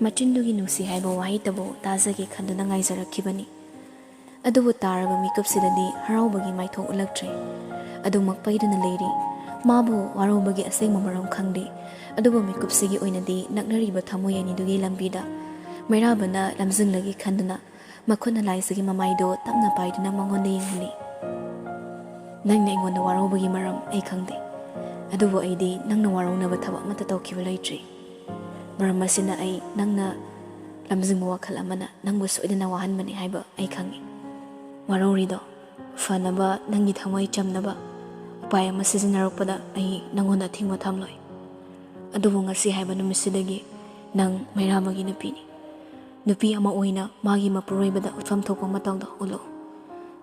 ꯃꯆꯤꯟꯗꯨꯒꯤ ꯅꯨꯡꯁꯤ ꯍꯥꯏꯕ ꯋꯥꯍꯩꯇꯕꯨ ꯇꯥꯖꯒꯦ ꯈꯟꯗꯨꯅ ꯉꯥꯏꯖꯔꯛꯈꯤꯕꯅꯤ꯫ ꯑꯗꯨꯕꯨ ꯇꯥꯔꯕ ꯃꯤꯀꯨꯞꯁꯤꯗꯗꯤ ꯍꯔꯥꯎꯕꯒꯤ ꯃꯥꯏꯊꯣꯡ ꯎꯠꯂꯛꯇ꯭ꯔꯦ꯫ ꯑꯗꯨꯃꯛ ꯄꯩꯗꯨꯅ ꯂꯩꯔꯤ꯫ ꯃꯥꯕꯨ ꯋꯥꯔꯧꯕꯒꯤ ꯑꯁꯦꯡꯕ ꯃꯔꯝ ꯈꯪꯗꯦ꯫ ꯑꯗꯨꯕꯨ ꯃꯤꯀꯨꯞꯁꯤꯒꯤ ꯑꯣꯏꯅꯗꯤ ꯅꯛꯅꯔꯤꯕ ꯊꯃꯣꯏ ꯑꯅꯤꯗꯨꯒꯤ ꯂꯝꯕꯤꯗ ꯃꯩꯔꯥꯕꯅ ꯂꯝꯖꯤꯡꯂꯒꯦ ꯈꯟꯗꯨꯅ ꯃꯈꯨꯠꯅ ꯂꯥꯏꯖꯒꯤ ꯃꯃꯥꯏꯗꯣ ꯇꯞꯅ ꯄꯥꯏꯗꯨꯅ ꯃꯉꯣꯟꯗ ꯌꯦꯡꯍꯜꯂꯤ꯫ "ꯅꯪꯅ ꯑꯩꯉꯣꯟꯗ ꯋꯥꯔꯧꯕꯒꯤ ꯃꯔꯝ ꯑꯩ ꯈꯪꯗꯦ, ꯑꯗꯨꯕꯨ ꯑꯩꯗꯤ ꯅꯪꯅ ꯋꯥꯔꯧꯅꯕ ꯊꯕꯛ ꯑꯃꯠꯇ ꯇꯧꯈꯤꯕ ꯂꯩꯇ꯭ꯔꯤ꯫ ꯃꯔꯝ ꯑꯁꯤꯅ ꯑꯩ ꯅꯪꯅ ꯂꯝꯖꯤꯡꯕ ꯋꯥꯈꯜ ꯑꯃꯅ ꯅꯪꯕꯨ ꯁꯣꯏꯗꯅ ꯋꯥꯍꯟꯕꯅꯤ ꯍꯥꯏꯕ ꯑꯩ ꯈꯪꯏ꯫ ꯋꯥꯔꯧꯔꯤꯗꯣ ꯐꯅꯕ, ꯅꯪꯒꯤ ꯊꯃꯣꯏ ꯆꯝꯅꯕ ꯎꯄꯥꯏ ꯑꯃ ꯁꯤꯖꯤꯟꯅꯔꯛꯄꯗ ꯑꯩ ꯅꯪꯉꯣꯟꯗ ꯑꯊꯤꯡꯕ ꯊꯝꯂꯣꯏ꯫ ꯑꯗꯨꯕꯨ ꯉꯁꯤ ꯍꯥꯏꯕ ꯅꯨꯃꯤꯠꯁꯤꯗꯒꯤ ꯅꯪ ꯃꯩꯔꯥꯕꯒꯤ ꯅꯨꯄꯤꯅꯤ꯫ ꯅꯨꯄꯤ ꯑꯃ ꯑꯣꯏꯅ ꯃꯥꯒꯤ ꯃꯄꯨꯔꯣꯏꯕꯗ ꯎꯠꯐꯝ ꯊꯣꯛꯄ ꯃꯇꯧꯗꯣ ꯎꯠꯂꯨ꯫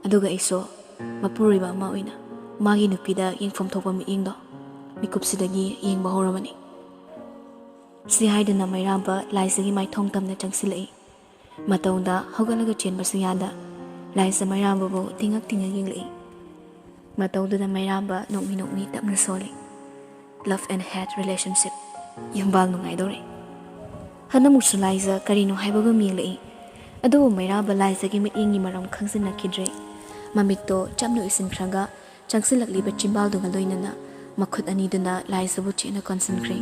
ꯑꯗꯨꯒ ꯑꯩꯁꯨ ꯃꯄꯨꯔꯣꯏꯕ ꯑꯃ ꯑꯣꯏꯅ ꯃꯥꯒꯤ ꯅꯨꯄꯤꯗ ꯌꯦꯡꯐꯝ ꯊꯣꯛꯄ ꯃꯤꯠꯌꯦꯡꯗꯣ ꯃꯤꯀꯨꯞꯁꯤꯗꯒꯤ ꯌꯦꯡꯕ ꯍꯧꯔꯕꯅꯤ꯫" ꯁꯤ ꯍꯥꯏꯗꯨꯅ ꯃꯩꯔꯥꯕ ꯂꯥꯏꯖꯒꯤ ꯃꯥꯏꯊꯣꯡ ꯇꯝꯅ ꯆꯪꯁꯤꯜꯂꯛꯏ꯫ ꯃꯇꯧꯗ ꯍꯧꯒꯠꯂꯒ ꯆꯦꯟꯕꯁꯨ ꯌꯥꯗ ꯂꯥꯏꯖ ꯃꯩꯔꯥꯕꯕꯨ ꯇꯤꯡꯉꯛ ꯇꯤꯡꯉꯛ ꯌꯦꯡꯂꯛꯏ꯫ ꯃꯇꯧꯗꯨꯗ ꯃꯩꯔꯥꯕ ꯅꯣꯛꯃꯤ ꯅꯣꯛꯃꯤ ꯇꯞꯅ ꯁꯣꯜꯂꯤ꯫ "Love and hate relationship, ꯌꯨꯝꯕꯥꯜ ꯅꯨꯡꯉꯥꯏꯗꯧꯔꯦ꯫" ꯍꯟꯗꯛꯃꯨꯛꯁꯨ ꯂꯥꯏꯖ ꯀꯔꯤꯅꯣ ꯍꯥꯏꯕꯒꯨꯝ ꯌꯦꯡꯂꯛꯏ꯫ ꯑꯗꯨꯕꯨ ꯃꯩꯔꯥꯕ ꯂꯥꯏꯖꯒꯤ ꯃꯤꯠꯌꯦꯡꯒꯤ ꯃꯔꯝ ꯈꯪꯖꯤꯟꯅꯈꯤꯗ꯭ꯔꯦ꯫ ꯃꯃꯤꯠꯇꯣ ꯆꯞꯅ ꯎꯏꯁꯤꯟꯈ꯭ꯔꯒ ꯆꯪꯁꯤꯜꯂꯛꯂꯤꯕ ꯆꯤꯝꯕꯥꯜꯗꯨꯒ ꯂꯣꯏꯅꯅ ꯃꯈꯨꯠ ꯑꯅꯤꯗꯨꯅ ꯂꯥꯏꯖꯕꯨ ꯆꯦꯠꯅ ꯀꯣꯟꯁꯤꯟꯈ꯭ꯔꯦ꯫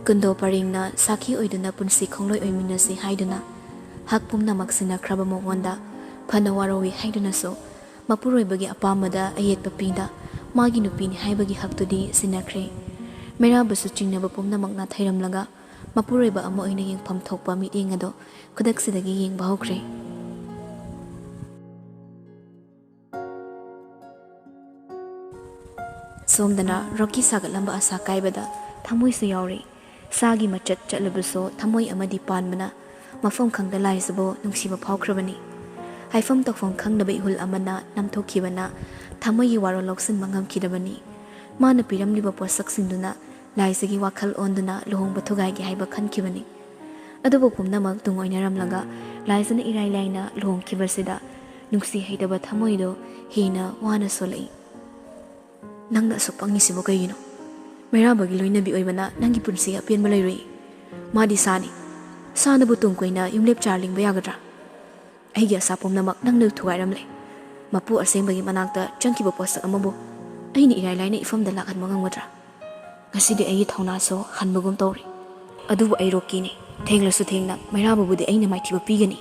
ꯀꯨꯟꯗꯣ ꯄꯔꯦꯡꯅ ꯁꯥꯈꯤ ꯑꯣꯏꯗꯨꯅ ꯄꯨꯟꯁꯤ ꯈꯣꯡꯂꯣꯏ ꯑꯣꯏꯃꯤꯟꯅꯁꯤ ꯍꯥꯏꯗꯨꯅ ꯍꯛ ꯄꯨꯝꯅꯃꯛ ꯁꯤꯟꯅꯈ꯭ꯔꯕ ꯃꯉꯣꯟꯗ ꯐꯅ ꯋꯥꯔꯧꯏ ꯍꯥꯏꯗꯨꯅꯁꯨ ꯃꯄꯨꯔꯣꯏꯕꯒꯤ ꯑꯄꯥꯝꯕꯗ ꯑꯌꯦꯠꯄ ꯄꯤꯗ ꯃꯥꯒꯤ ꯅꯨꯄꯤꯅꯤ ꯍꯥꯏꯕꯒꯤ ꯍꯛꯇꯨꯗꯤ ꯁꯤꯟꯅꯈ꯭ꯔꯦ꯫ ꯃꯩꯔꯥꯕꯁꯨ ꯆꯤꯡꯅꯕ ꯄꯨꯝꯅꯃꯛ ꯅꯥꯊꯩꯔꯝꯂꯒ ꯃꯄꯨꯔꯣꯏꯕ ꯑꯃ ꯑꯣꯏꯅ ꯌꯦꯡꯐꯝ ꯊꯣꯛꯄ ꯃꯤꯠꯌꯦꯡ ꯑꯗꯣ ꯈꯨꯗꯛꯁꯤꯗꯒꯤ ꯌꯦꯡꯕ ꯍꯧꯈ꯭ꯔꯦ꯫ ꯁꯣꯝꯗꯅ ꯔꯣꯀꯤ ꯁꯥꯒꯠꯂꯝꯕ ꯑꯁꯥ ꯀꯥꯏꯕꯗ ꯊꯃꯣꯏꯁꯨ ꯌꯥꯎꯔꯤ꯫ ꯁꯥꯒꯤ ꯃꯆꯠ ꯆꯠꯂꯕꯁꯨ ꯊꯃꯣꯏ ꯑꯃꯗꯤ ꯄꯥꯟꯕꯅ ꯃꯐꯝ ꯈꯪꯗ ꯂꯥꯏꯖꯕꯨ ꯅꯨꯡꯁꯤꯕ ꯐꯥꯎꯈ꯭ꯔꯕꯅꯤ꯫ ꯍꯥꯏꯐꯝ ꯇꯧꯐꯝ ꯈꯪꯗꯕ ꯏꯍꯨꯜ ꯑꯃꯅ ꯅꯝꯊꯣꯛꯈꯤꯕꯅ ꯊꯃꯣꯏꯒꯤ ꯋꯥꯔꯣꯜ ꯂꯧꯁꯤꯟꯕ ꯉꯝꯈꯤꯗꯕꯅꯤ꯫ ꯃꯥꯅ ꯄꯤꯔꯝꯂꯤꯕ ꯄꯣꯠꯁꯛꯁꯤꯡꯗꯨꯅ ꯂꯥꯏꯖꯒꯤ ꯋꯥꯈꯜ ꯑꯣꯟꯗꯨꯅ ꯂꯨꯍꯣꯡꯕ ꯊꯨꯒꯥꯏꯒꯦ ꯍꯥꯏꯕ ꯈꯟꯈꯤꯕꯅꯤ꯫ ꯑꯗꯨꯕꯨ ꯄꯨꯝꯅꯃꯛ ꯇꯨꯡ ꯑꯣꯏꯅꯔꯝꯂꯒ ꯂꯥꯏꯖꯅ ꯏꯔꯥꯏ ꯂꯥꯏꯅ ꯂꯨꯍꯣꯡꯈꯤꯕꯁꯤꯗ ꯅꯨꯡꯁꯤ ꯍꯩꯇꯕ ꯊꯃꯣꯏꯗꯣ ꯍꯦꯟꯅ ꯋꯥꯅ ꯁꯣꯜꯂꯛꯏ꯫ "ꯅꯪꯅ ꯑꯁꯨꯛ ꯄꯪꯉꯤꯁꯤꯕꯨ ꯀꯩꯒꯤꯅꯣ? ꯃꯩꯔꯥꯕꯒꯤ ꯂꯣꯏꯅꯕꯤ ꯑꯣꯏꯕꯅ ꯅꯪꯒꯤ ꯄꯨꯟꯁꯤꯒꯤ ꯑꯄꯦꯟꯕ ꯂꯩꯔꯣꯏ꯫ ꯃꯥꯗꯤ ꯁꯥꯅꯤ꯫ ꯁꯥꯅꯕꯨ ꯇꯨꯡ ꯀꯣꯏꯅ ꯌꯨꯝꯂꯦꯞ ꯆꯥꯔ ꯂꯤꯡꯕ ꯌꯥꯒꯗ꯭ꯔꯥ? ꯑꯩꯒꯤ ꯑꯁꯥ ꯄꯨꯝꯅꯃꯛ ꯅꯪꯅ ꯊꯨꯒꯥꯏꯔꯝꯂꯦ꯫ ꯃꯄꯨ ꯑꯁꯦꯡꯕꯒꯤ ꯃꯅꯥꯛꯇ ꯆꯪꯈꯤꯕ ꯄꯣꯠꯁꯛ ꯑꯃꯕꯨ ꯑꯩꯅ ꯏꯔꯥꯏ ꯂꯥꯏꯅ ꯏꯐꯝꯗ ꯂꯥꯛꯍꯟꯕ ꯉꯝꯒꯗ꯭ꯔꯥ? ꯉꯁꯤꯗꯤ ꯑꯩꯒꯤ ꯊꯧꯅꯥꯁꯨ ꯍꯟꯕꯒꯨꯝ ꯇꯧꯔꯦ꯫ ꯑꯗꯨꯕꯨ ꯑꯩ ꯔꯣꯀꯤꯅꯤ꯫ ꯊꯦꯡꯂꯁꯨ ꯊꯦꯡꯅ ꯃꯩꯔꯥꯕꯕꯨꯗꯤ ꯑꯩꯅ ꯃꯥꯏꯊꯤꯕ ꯄꯤꯒꯅꯤ꯫"